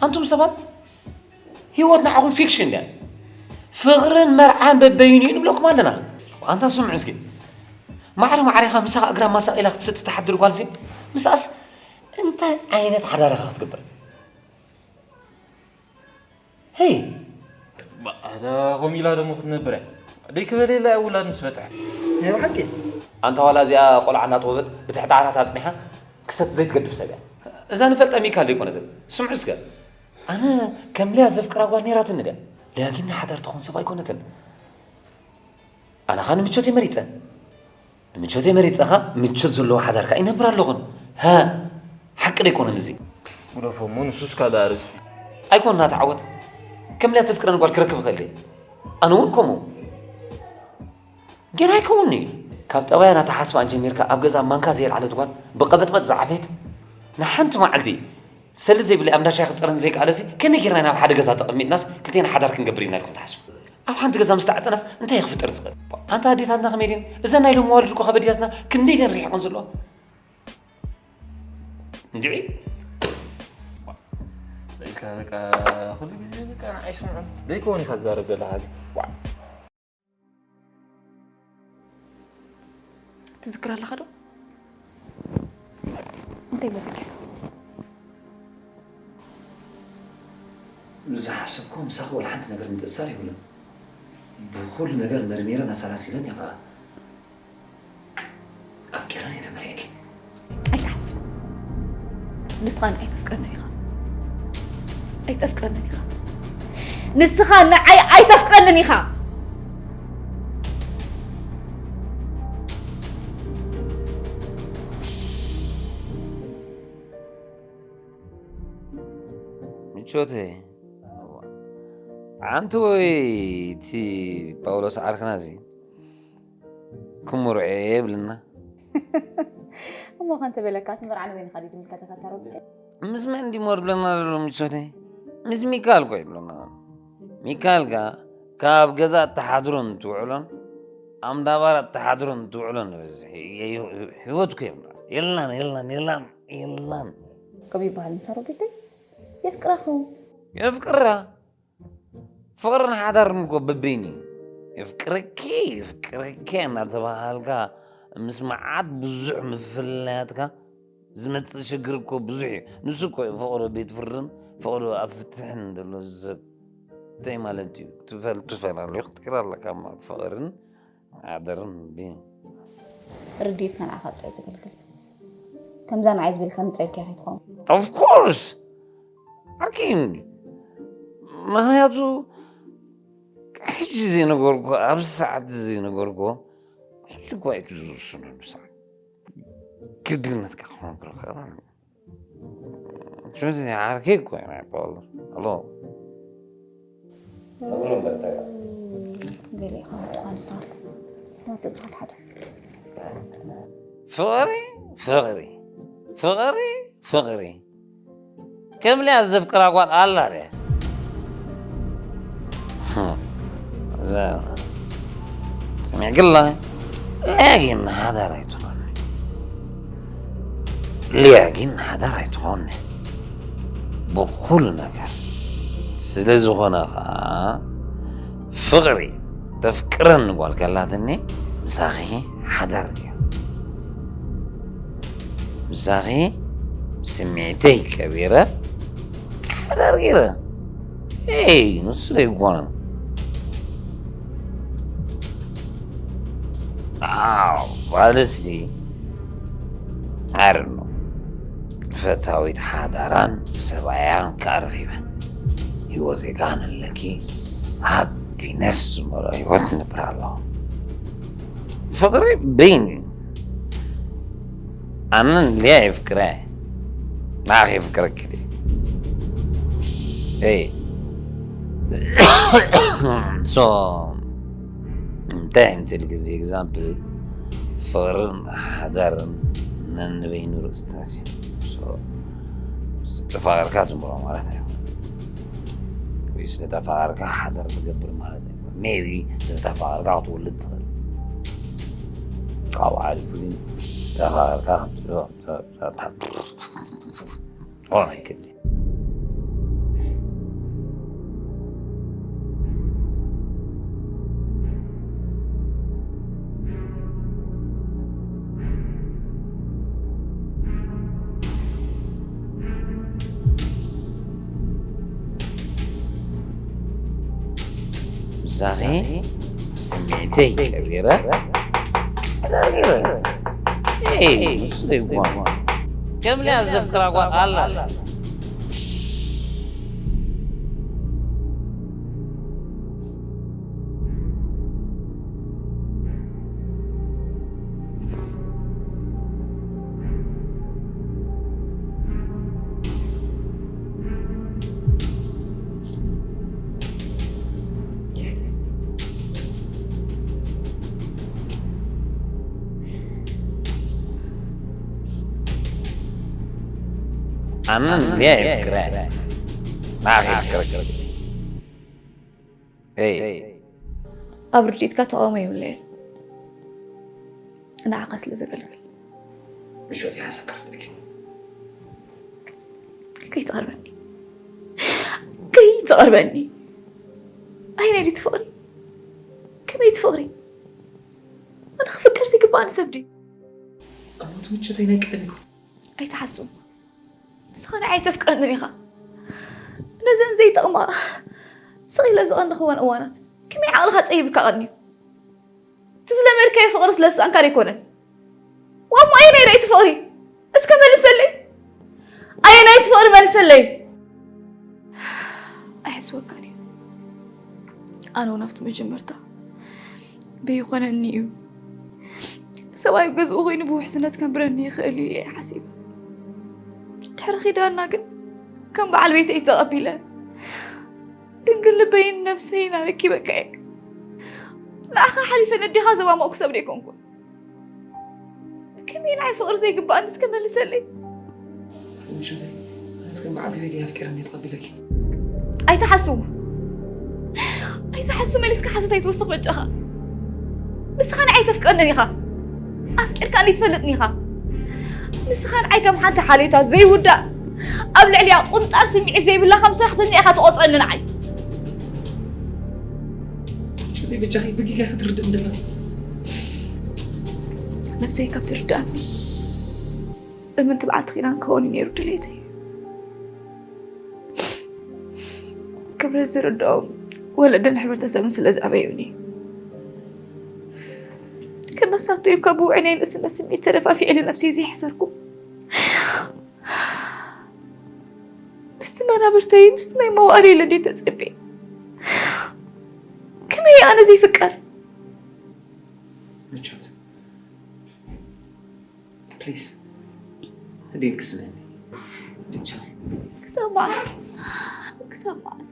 ኣንቱም ሰባት ህይወት ንዓኹም ፊክሽን ድያ? ፍቕርን መርዓን በበይኑ እዩ ንብለኩም ኣለና። ኣንታ ስምዑ እስኪ ማዕረ ማዕሬኻ ምሳኻ እግራ ማሳቕ ኢላ ክትሰቲ ትሓድር ጓልሲ ምስኣስ እንታይ ዓይነት ሓዳር ኢኻ ክትገብር? ሄይ ኣታ ከምኡ ኢላ ደሞ ክትነብር እያ ደይ ክበለየላ እያ ውላድ ምስ በፅሐ ናይ ብሓቂ ኣንታ ዋላ እዚኣ ቆልዓ እናጠወበት ብትሕቲ ዓራት ኣፅኒሓ ክሰቲ ዘይትገድፍ ሰብ እያ እዛ ንፈልጣ ሚካል ደይኮነትን ስምዑ እስከ ኣነ ከም ሊያ ዘፍቅራ ጓል ነይራትኒ ድያ ሊያ ግን ናይ ሓዳር ትኾን ሰብ ኣይኮነትን ኣነ ኸኣ ንምቾት እየ መሪፀ ንምቾተይ መሪፀኻ ምቾት ዘለዎ ሓዳር ከዓ ይነብር ኣለኹን ሃ ሓቂ ዶ ኣይኮነን እዚ ግደፎ እሞ ንሱስ ካልእ ኣርእስቲ ኣይኮን ናተዓወት ከም ልያ ተፍቅረኒ ጓል ክረክብ እኽእል ድየ ኣነ እውን ከምኡ ግን ኣይከውንን'ዩ ካብ ጠባያ ናተሓስባ ጀሚርካ ኣብ ገዛ ማንካ ዘየልዓለት ጓል ብቐበጥበጥ ዝዓበየት ንሓንቲ መዓልቲ ሰሊ ዘይብለይ ኣብ እንዳሻሂ ክፀረን ዘይከኣለሲ ከመይ ጌርና ናብ ሓደ ገዛ ተቐሚጥናስ ክልቴና ሓዳር ክንገብር ኢና ኢልኩም ትሓስቡ ኣብ ሓንቲ ገዛ ምስ ተዓፀናስ እንታይ እዩ ክፍጠር ዝኽእል ኣንታ ኣዴታትና ከመይ ድየን እዘን ናይ ሎሚ ኣዋልድ እኮ ካብ ኣዴታትና ክንደይ ድየን ርሒቐን ዘለዋ እንድዒ ኢልካ በቃ ኩሉ ግዜ በቃ ንዓይ ስምዑ ዘይከውን ኢካ ትዛረብ ዘለካ ትዝክር ኣለኻ ዶ? እንታይ መዘኪርካ? ዝሓሰብኩ ምሳኺ ወላ ሓንቲ ነገር ምትእስሳር የብሉን። ብኹሉ ነገር መርሚረን ኣሰላሲለን እየ ኸዓ ኣፍቂረን እየ ተመርዒኪ። ኣይትሓሱ። ንስኻ ንዓይ ተፍቅረኒ ኢኻ። ኣይተፍቅረንን ኢኻ። ንስኻ ንዓይ ኣይተፍቅረንን ኢኻ። ምቾተይ ዓንቲ ወይ እቲ ጳውሎስ ዓርክና እዚ ክምርዖ እየ ይብልና እሞ ከንተ በለካ እቲ መርዓ ንበይንኻ ድዩ ዝምልከተካ ተረዲእ ምስ መን ድሞ ዝብለና ዘሎ ምቾተይ ምስ ሚካል እኮ ይብለና ሚካል ከኣ ካብ ገዛ እተሓድሮን ትውዕሎን ኣብ እንዳባራ እተሓድሮን ትውዕሎን ንበዝሕ ህይወት እኮ የብልና የልናን የልናን የልናን የልናን ከምኡ ይበሃል ምሳሮ ጌተይ የፍቅራ ኸውን የፍቅራ ፍቕርን ሓዳርን እኮ በበይኑ እዩ። የፍቅረኪ የፍቅረኪ እናተባሃልካ ምስ መዓት ብዙሕ ምፍልላያትካ ዝመፅእ ሽግር እኮ ብዙሕ እዩ። ንሱ እኮ እዩ ፍቕሪ ቤት ፍርድን ፍቕሪ ኣብ ፍትሕን ዘሎ ሰብ እንታይ ማለት እዩ? ትፈል ትፈላለዩ ክትክር ኣለካ እማ ፍቕርን ሓደርን ብ ርድኢትካ ንዓኻ ጥራይ ዘገልግል። ከምዛ ንዓይ ዝብልካኒ ጥራይ ኪያ ከይትኸውን። Of course! ሓኪም! ምኽንያቱ ሕጂ ዘይነገርኩ፣ ኣብዚ ሰዓት ዘይነገርኩ፣ ሕጂ እኳ እዩ ዝውስነሉ ሰዓት። ግድነትካ ክኾን ክረኽብ። ሹቲ ዓርኪ እኮ እዩ ናይ ፖል። ኣሎ። ነግሮ በርተጋ። ገለ ኢኻ ምትኻ ንስኻ። ናትብሃል ሓደ። ፍቕሪ፣ ፍቕሪ፣ ፍቕሪ፣ ፍቕሪ። ከም ሊያ ዘፍቅራ ጓል ኣላ ድያ? እዛ ስሚዕ ግላ፣ ሊያ ግን ሓዳር ኣይትኾን። ሊያ ግን ሓዳር ኣይትኾን። ብኹሉ ነገር። ስለ ዝኾነ ኸዓ፣ ፍቕሪ ተፍቅረኒ ጓል ከላትኒ፣ ምሳኺ ሓዳር ገይረ። ምሳኺ ስምዒተይ ቀቢረ፣ ሓዳር ገይረ። ኤይ፣ ንሱ ዘይኮነ። ኣው፣ ባልሲ፣ ኣርኖ። ፈታዊት ሓዳራን ሰብኣያን ከኣ ረኺበ። ህይወተይ ከኣ ንለኪ፣ ሃፒነስ ዝመልኦ ህይወት ንብር ኣለኹ። ፍቕሪ ብይን። ኣነ ንልያ የፍቅራ እየ። ንዓኺ የፍቅረኪ ድየ? ኤይ። So፣ እንታይ እዩ ትብል ግዜ ኤግዛምፕል ፍቕርን ሓዳርን ነንበይኑ ርእስታት እዩ። So፣ ዝተፋቐርካ ትምሮ ማለት ኣይኮነን። ወይ ስለተፋቐርካ ሓዳር ትገብር ማለት ኣይኮነን። ሜቢ ስለተፋቐርካ ክትወልድ ትኽእል። ካብኡ ሓሊፉ ግን ዝተፋቐርካ ክትብሎ ሆን ኣይክእል። ምሳኺ ስምዒተይ ቀቢረ፣ ቀቢረ። ኤይ፣ ንሱ ዘይጓማ። ከም ሊያ ዘፍቅራ ጓል ኣላ። ኣነ ንልያ የፍቅራ እየ። ንዓኺ የፍቅረኪ። ኤይ። ኣብ ርድኢትካ ተቓውሞ የብለይን። ንዓኻ ስለ ዘገልግል። ምሾት እያ ዘካርትልኪ። ከይትቐርበኒ። ከይትቐርበኒ። ኣየናይ ድዩ እቲ ፍቕሪ? ከመይ እቲ ፍቕሪ? ኣነ ክፍቀር ዘይግባኣኒ ሰብ ድዩ? ኣሞት ምቾተይ ናይ ቀደም ኢኹ። ኣይትሓሱ። ንስኻ ንዓይ ኣይተፍቅረንን ኢኻ። ነዘን ዘይጠቕማ ስቕ ኢለ ዝቐንኹወን እዋናት ከመይ ዓቕልኻ ጸይብካ ቀንዩ? እቲ ዝለመድካዮ ፍቕሪ ስለ ዝሰኣንካ ኣይኮነን። ዋሞ ኣየናይ ርእይቲ ፍቕሪ? እስከ መልሰለይ። ኣየናይ እቲ ፍቕሪ መልሰለይ። ኣይሕስወካን እዩ። ኣነ እውን ኣብቲ መጀመርታ በይኾነኒ እዩ። ሰብኣይ ገዝኡ ኮይኑ ብውሕስነት ከንብረኒ ይኽእል እዩ ኢለ እየ ሓሲበ። ድሕሪ ኪዳንና ግን ከም በዓል ቤተይ ተቐቢለ ድንግል ልበይን ነብሰይን ኣረኪበካ እየ። ንዓኻ ሓሊፈ ነዴኻ ዘባመቕኩ ሰብ ደይኮንኩን። ከመይ ንዓይ ፍቕሪ ዘይግባኣኒ እስከ መልሰለይ። ምሸተይ፣ ኣነስ ከም በዓልቲ ቤተይ ኣፍቂረኒ እየ ተቐቢለኪ። ኣይትሓሱ። ኣይትሓሱ፣ መሊስካ ሓሶት ኣይትወስኽ በጃኻ። ንስኻ ንዓይ ኣይተፍቅረንን ኢኻ። ኣፍቂርካኒ ኣይትፈልጥን ኢኻ። ንስኻ ንዓይ ከም ሓንቲ ሓልዮታ ዘይውዳእ፣ ኣብ ልዕሊኣ ቁንጣር ስምዒት ዘይብላ ከም ሰራሕተኛ ኢኻ ትቖጽረኒ ንዓይ። ሹቲ በጃኺ ብጊጋ ክትርድእ እንደለኺ። ነብሰይ ካብ ትርድኣኒ እምንቲ በዓልቲ ኪዳን ክኸውን እዩ ነይሩ ድሌተይ። ክብረት ዝርድኦም ወለድን ሕብረተሰብን ስለ ዘዕበዩኒ። ከም መሳቱ እዩ ካብ ውዑይ ናይ ንእስነት ስምዒት ተደፋፊዐ ኢለ ነብሰይ ዘይሕሰርኩ። ምስቲ መናብርተይ ምስቲ ናይ መዋእለይ ኢለ እንዴ ተጸቢኤ፣ ከመይ ኣነ ዘይፍቀር? ምቾት ፕሊዝ፣ ህዲን ክስምዕኒ። ምቾት ክሳብ መዓስ? ክሳብ መዓስ?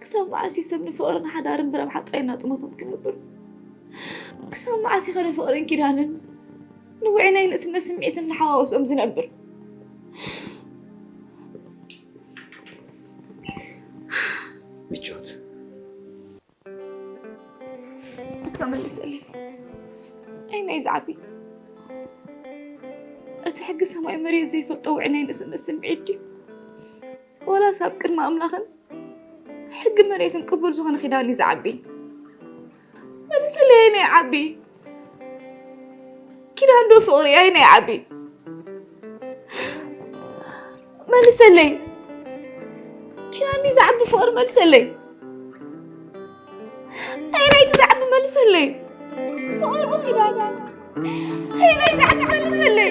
ክሳብ መዓስ እዩ ሰብ ንፍቕርን ሓዳርን ብረብሓ ጥራይ እናጥመቶም ክነብር? ክሳብ መዓስ ኢኸ ንፍቕርን ኪዳንን ንውዒ ናይ ንእስነት ስምዒትን እናሓዋወሶም ዝነብር? ምቾት እስከ መልሰለይ። ኣይ ናይ ዝዓቢ እቲ ሕጊ ሰማይ መሬት ዘይፈልጦ ውዒ ናይ ንእስነት ስምዒት ድዩ? ወላስ ኣብ ቅድሚ ኣምላኽን ሕጊ መሬትን ቅቡል ዝኾነ ኪዳን እዩ ዝዓቢ? መልሰለይ ኣይ ናይ ዓቢ ኪዳን ዶ ፍቕሪ ኣይ ናይ ዓቢ? መልሰለይ። ኪዳን ድዩ ዝዓቢ ፍቕሪ? መልሰለይ። ኣይ ናይቲ ዝዓቢ መልሰለይ። ፍቕሪ ዶ ኪዳን? ኣይ ናይ ዝዓቢ መልሰለይ።